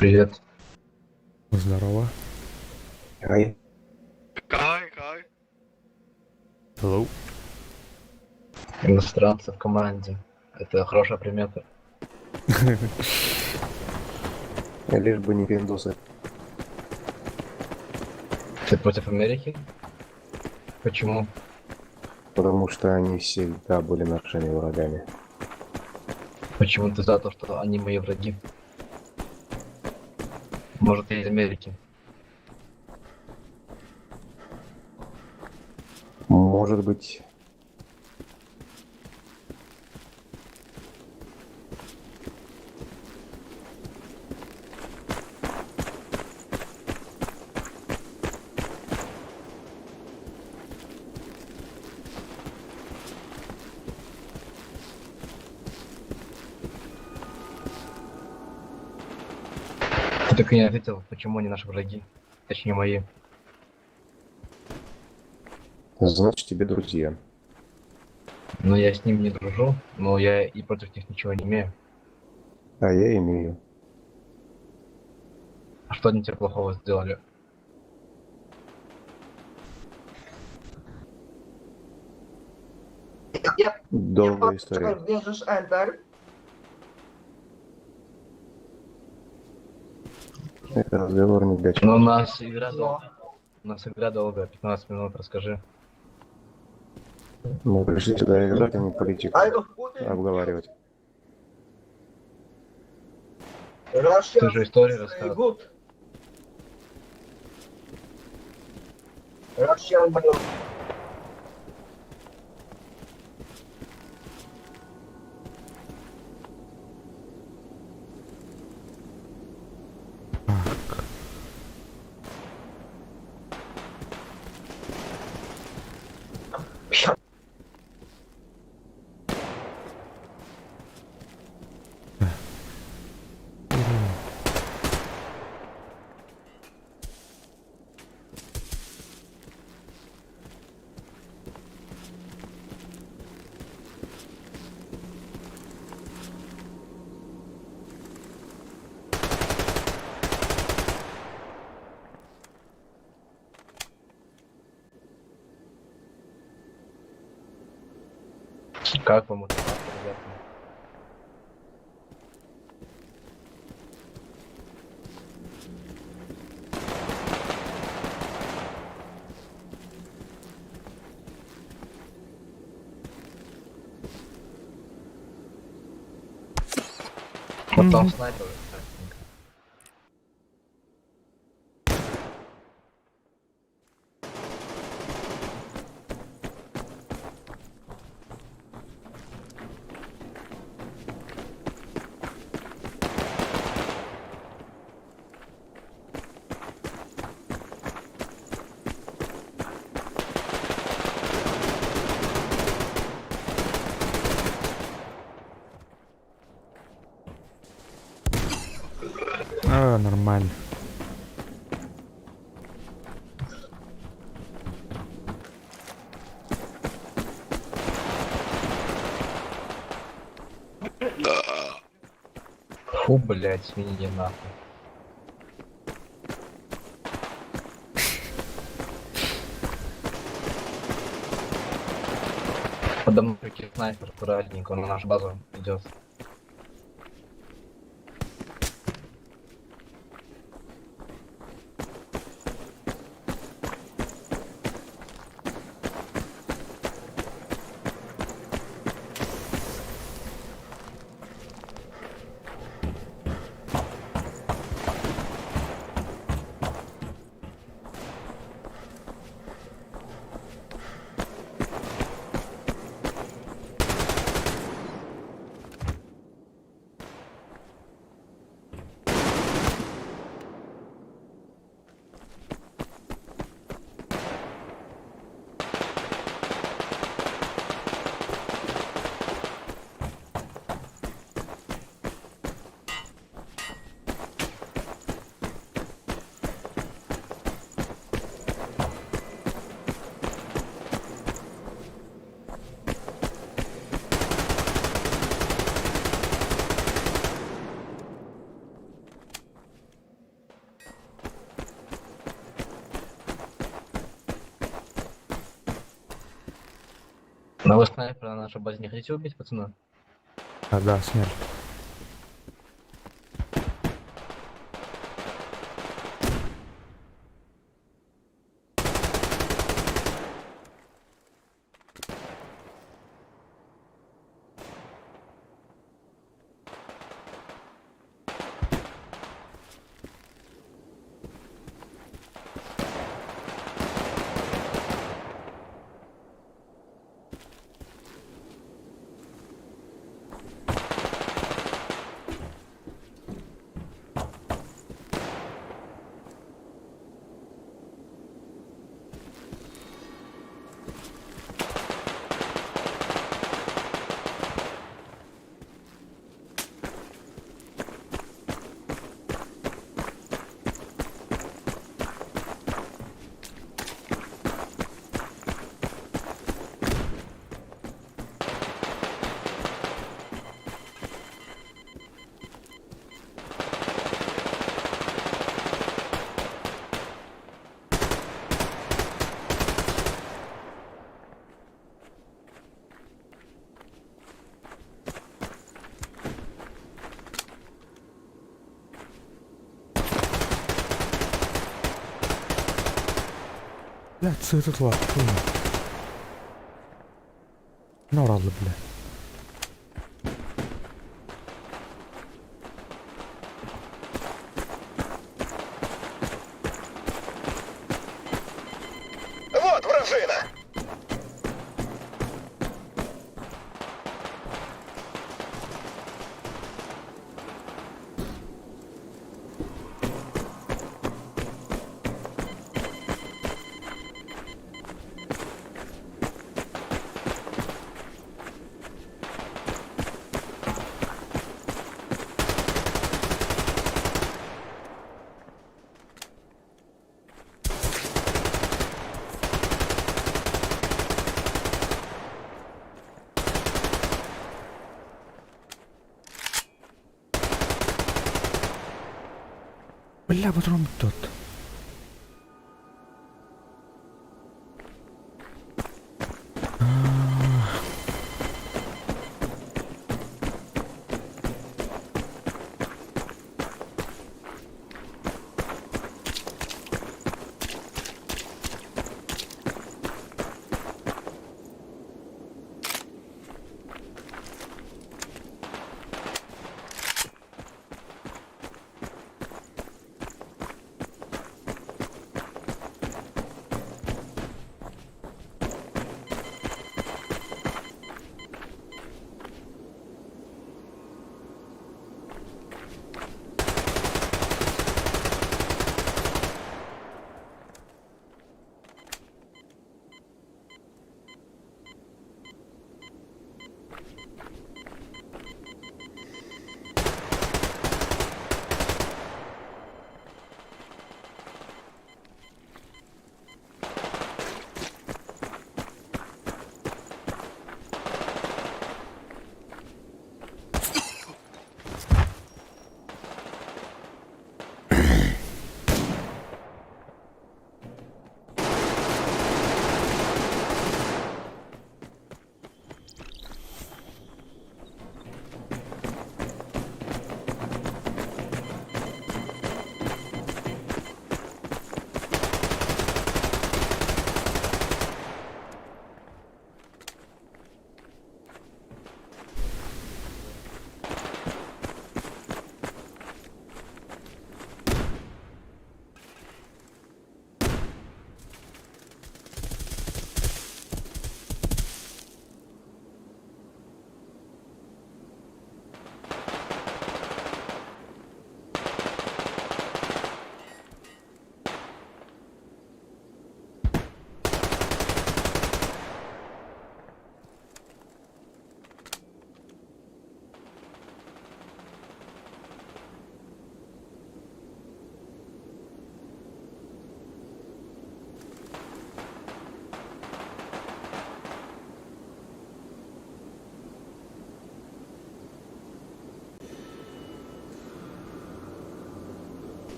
Привет. Здорово. Ай. Hello. Иностранцы в команде. Это хорошая примета. Лишь бы не пиндосы. Ты против Америки? Почему? Потому что они всегда были нашими врагами. Почему ты за то, что они мои враги? Может, ты из Америки? Может быть. Ты так и не ответил, почему они наши враги. Точнее, мои. Значит, тебе друзья. Но я с ними не дружу, но я и против них ничего не имею. А я имею. А что они тебе плохого сделали? Долгая история. Bierzesz Enter. Это разговор не для Ну, у нас игра долго. У нас игра долгая, 15 минут, расскажи. Мы пришли сюда играть, а не политику обговаривать. Ты же историю рассказывал. Так. Как вам это, ребята? Вот там снайпер. А, нормально. Фу, блядь, свиньи нахуй. Подо мной прикинь, снайпер аккуратненько, он на нашу базу идет. На вы снайпера на нашей базе не хотите убить, пацаны? А, да, сняли. Блядь, сытый лап. Нораллы, бля. Вот вражина! Бля, патрон тот.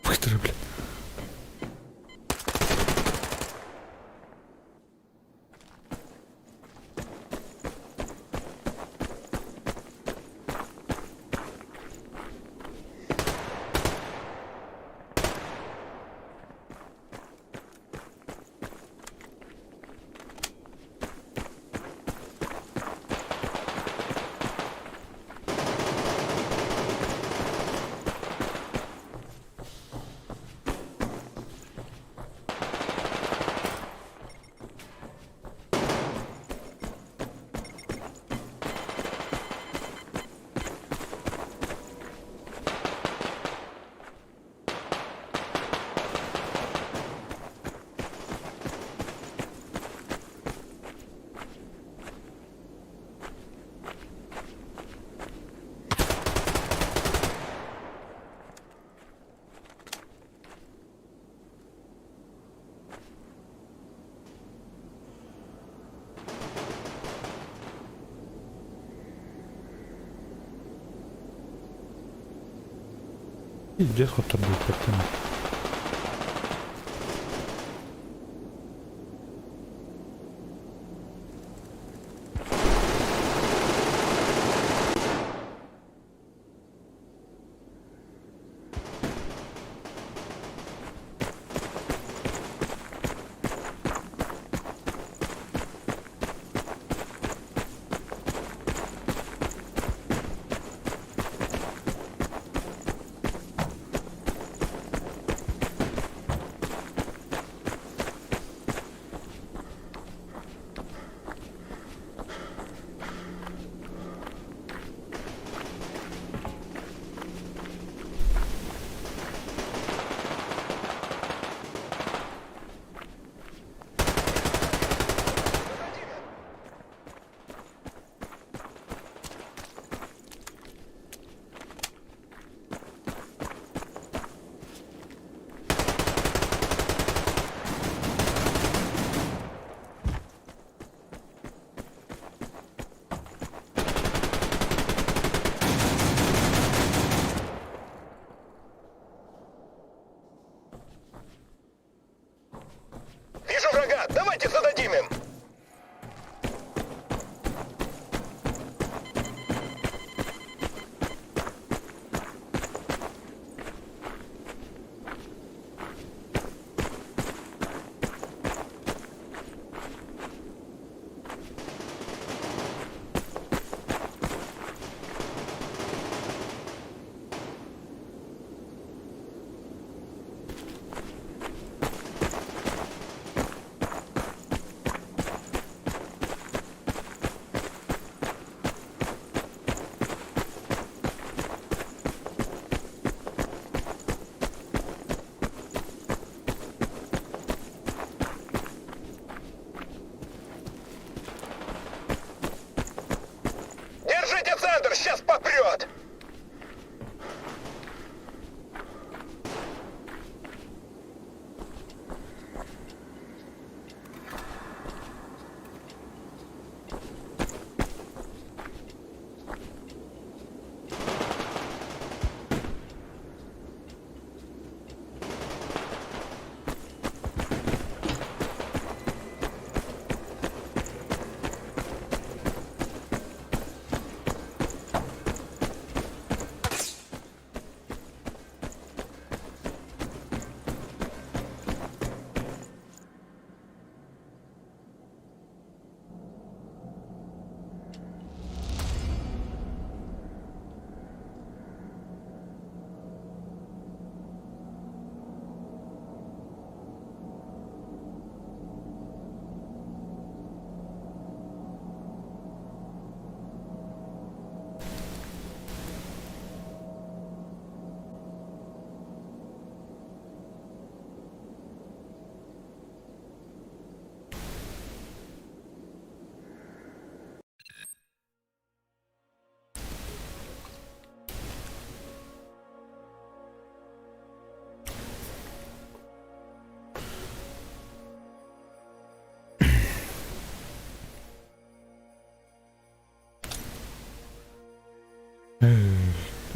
Быстро, блядь. Пиздец хотторбут картина.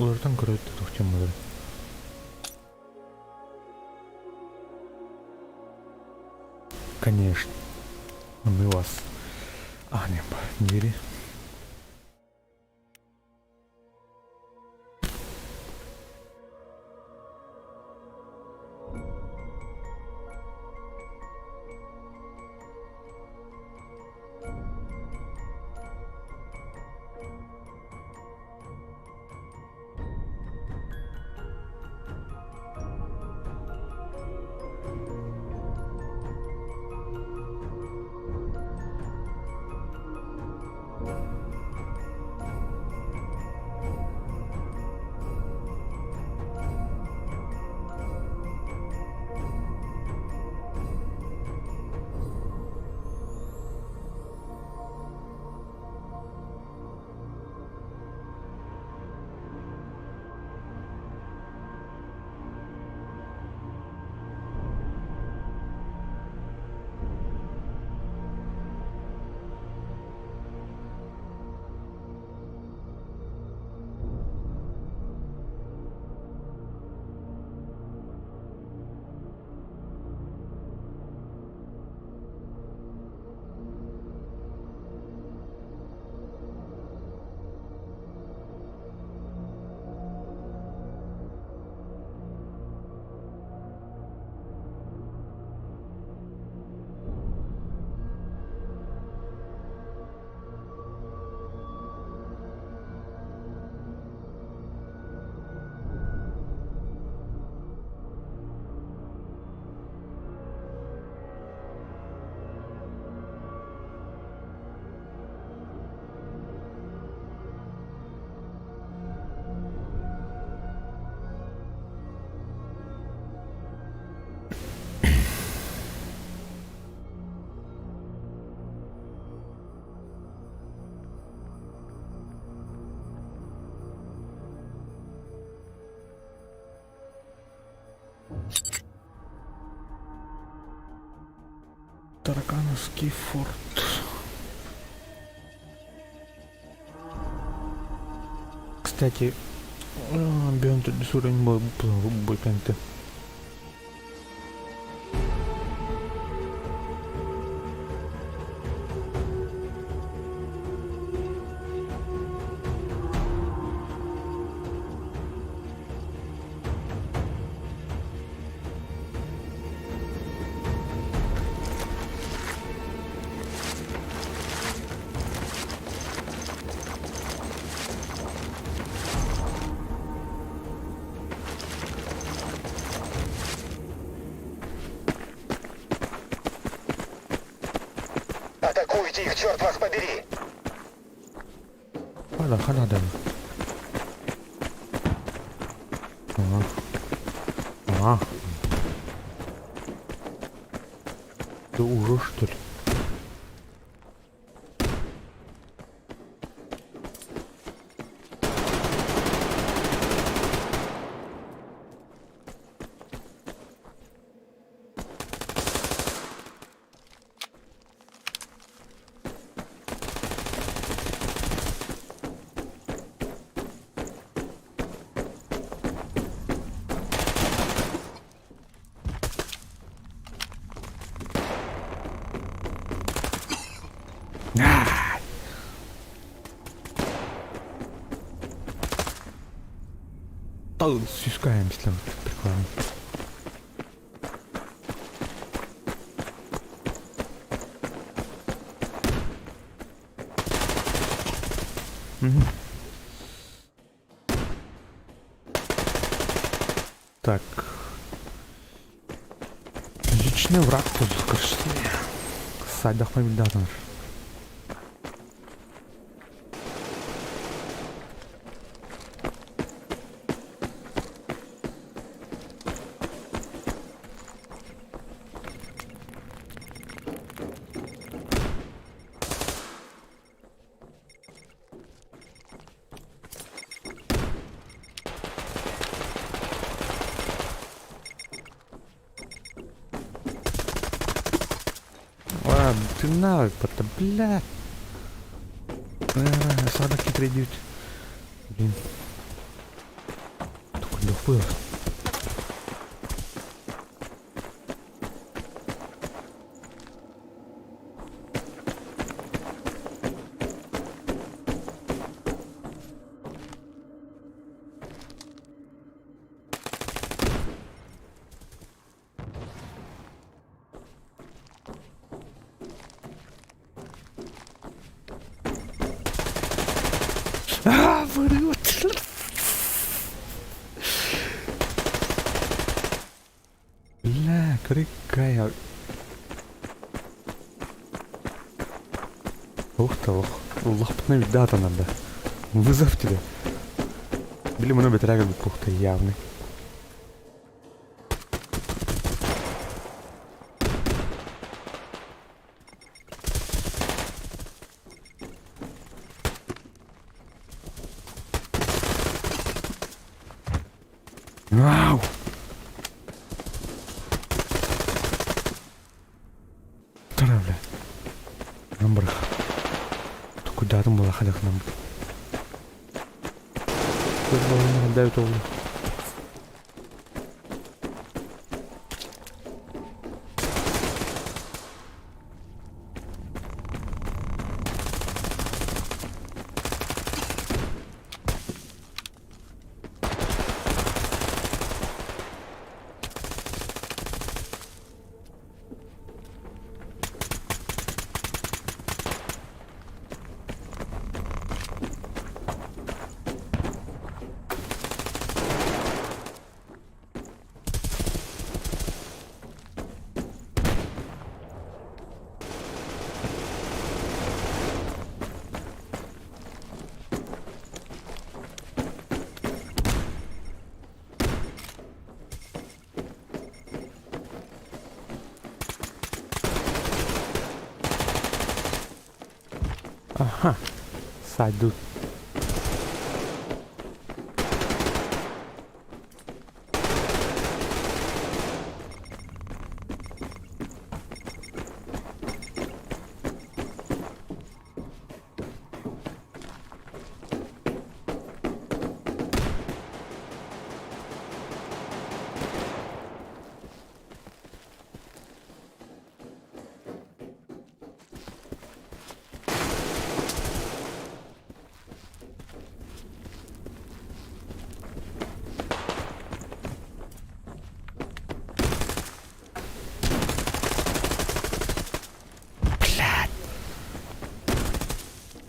Уларытан көрөбүт да туох диэн буоларый. Конечно. Мы вас агнем. Двери. Таракановский форт. Кстати, Beyond уровень бойканты. Атакуйте их, черт вас побери! Хана, хана да. Ага. А. Ты уже что ли? Сүүскэ прикольно. Угу. Так. Личный враг тут, короче. Сайдах мобильдатор. А, ты на, бля. Садок хитрый дють. Блин. Было. А, врет. Бля, крикая. Ух ты, ох. Лапна ведь дата надо. Вызов тебе. Били много трагов пухта явный. Вау! Тара, бля. Намбрах. Куда там была ходах нам? Дай это Аха, сойдут.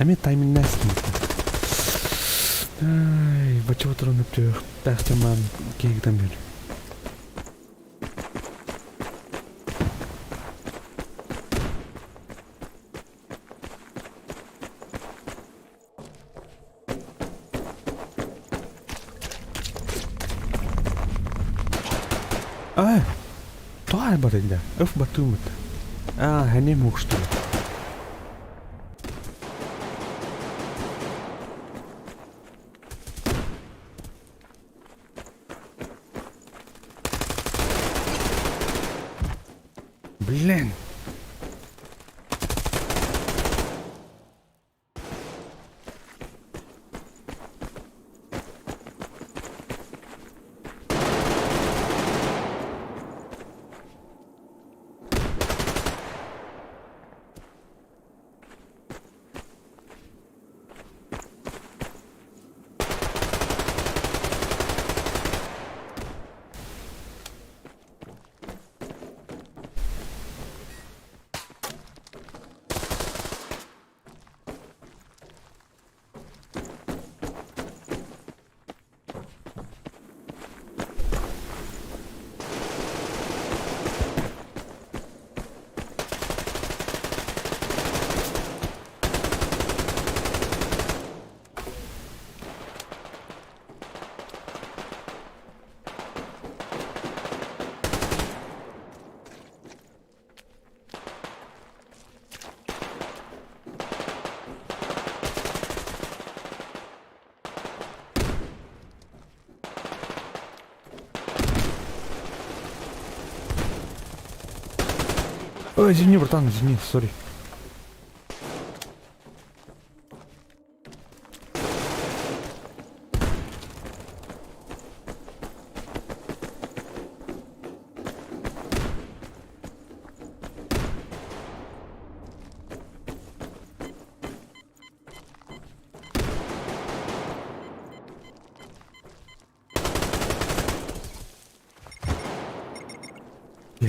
Эмиэ тайминнээс Ай, бачча түһүөхтээх киһи бир. Ай, тоҕо барында? Өф батумут. А, хәне мушту. Блин. Ой, извини, братан, извини, сори.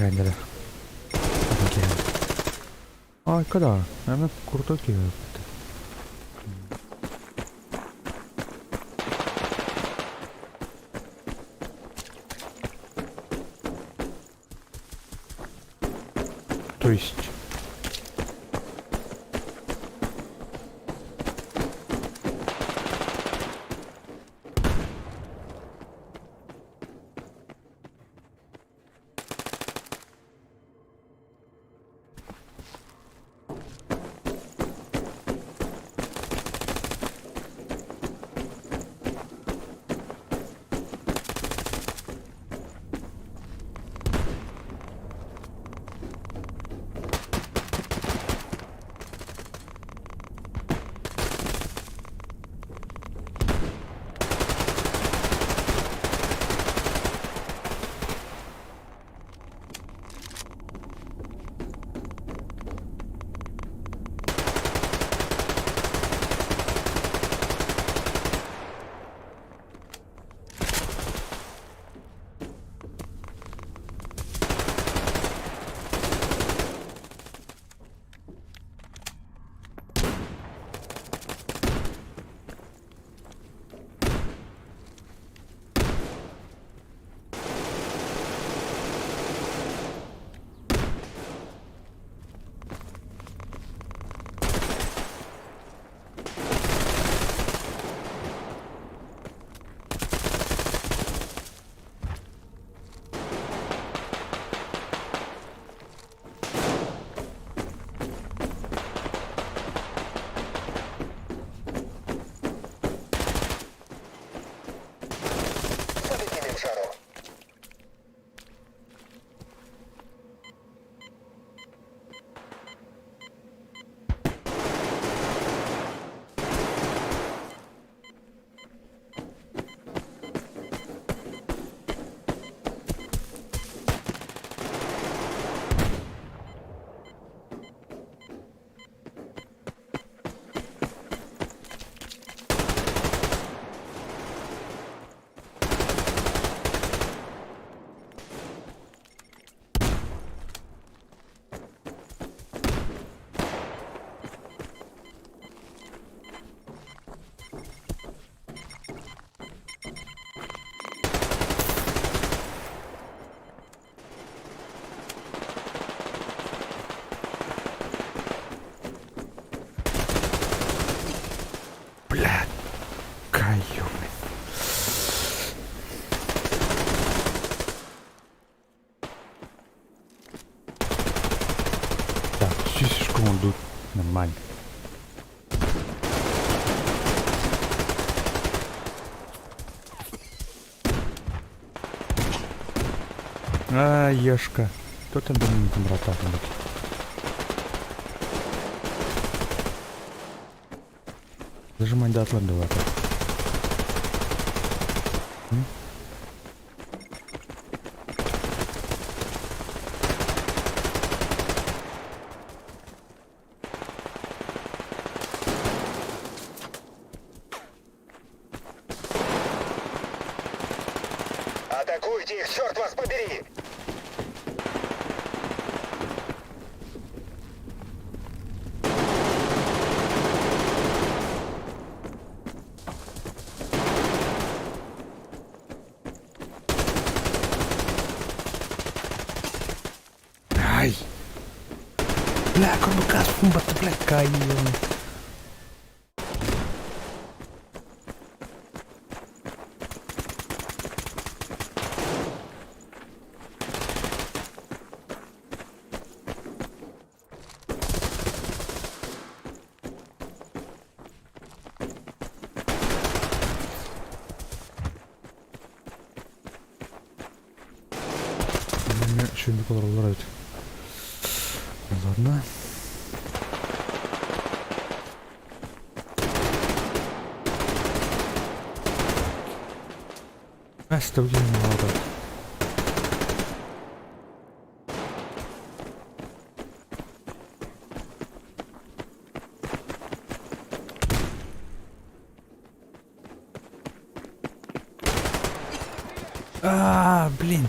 киһээннэрэ. Атын киһээн. Айка да, наверное, крутой киһи эбит. То есть... Поднимем шару. Бля, каю, Так, сисишку он тут нормально. А, ешка. Кто там там брата Зажимай до Атланта. Атакуйте их, черт вас побери! Ай! Бля, курбакас, фумбата, бля, кай, Şimdi kadar olur evet. Ладно. Оставляем надо. А, блин.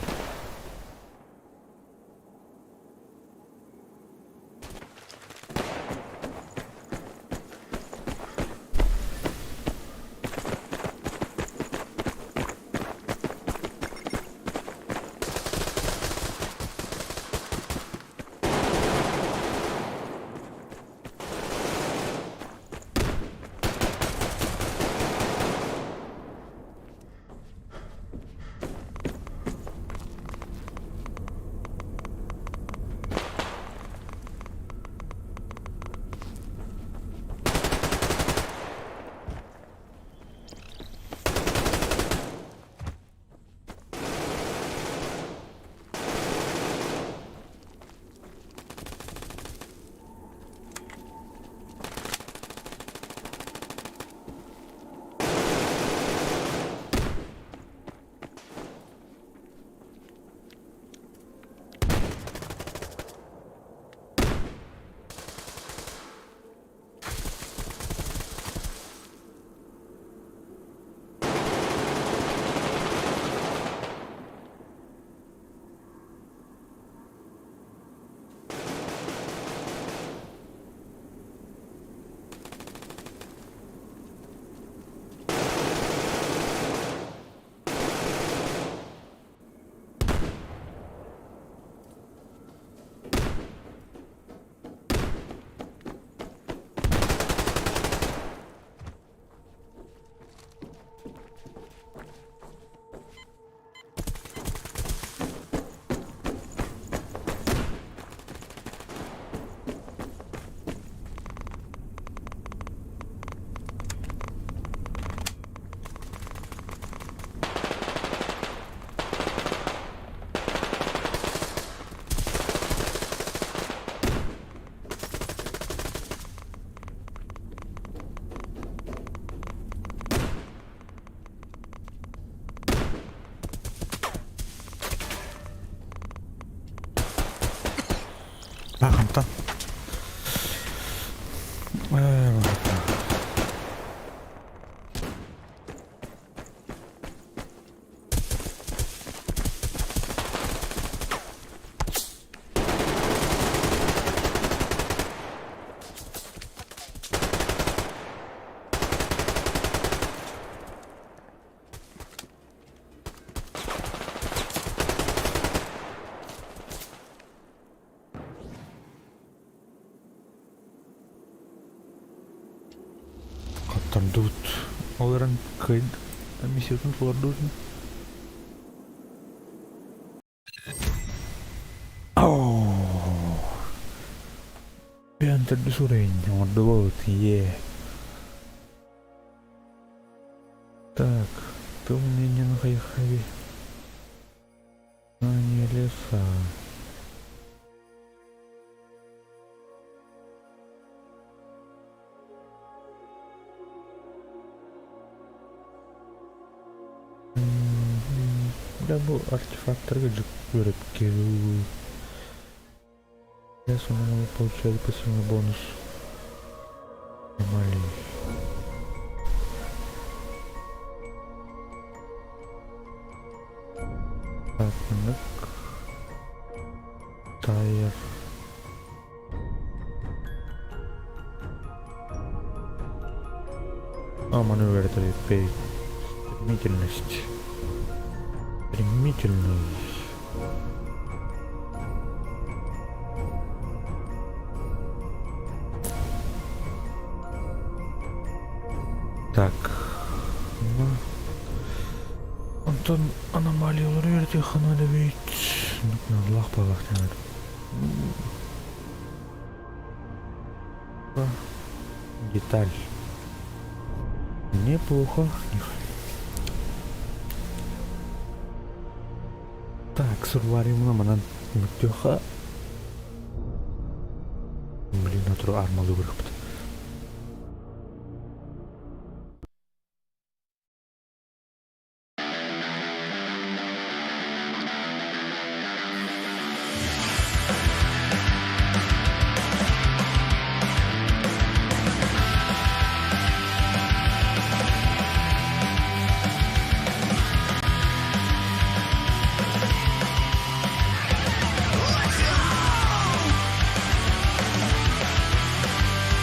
Хаттардыбыт. Ол эрэн кыайд миссиятын толордубут. Бэйэн төрдүс уровень оҥордубут, е. Так, ты мне не хайхави. Не леса. Бля, бу артефакторга дьик үөрэпкэ Я самому получаю пассивный бонус. Аномалии. Так, маннык. Тайр. А, маневр это Стремительность. Стремительный. Так. Ну. Онтон аномалиялары үөрэтиэххэ эбит. Наадалаах буоллах диэн. Деталь. Неплохо. Так, сурваримна манан мүктүөхэ. Блин, отру армалы бырахпыт.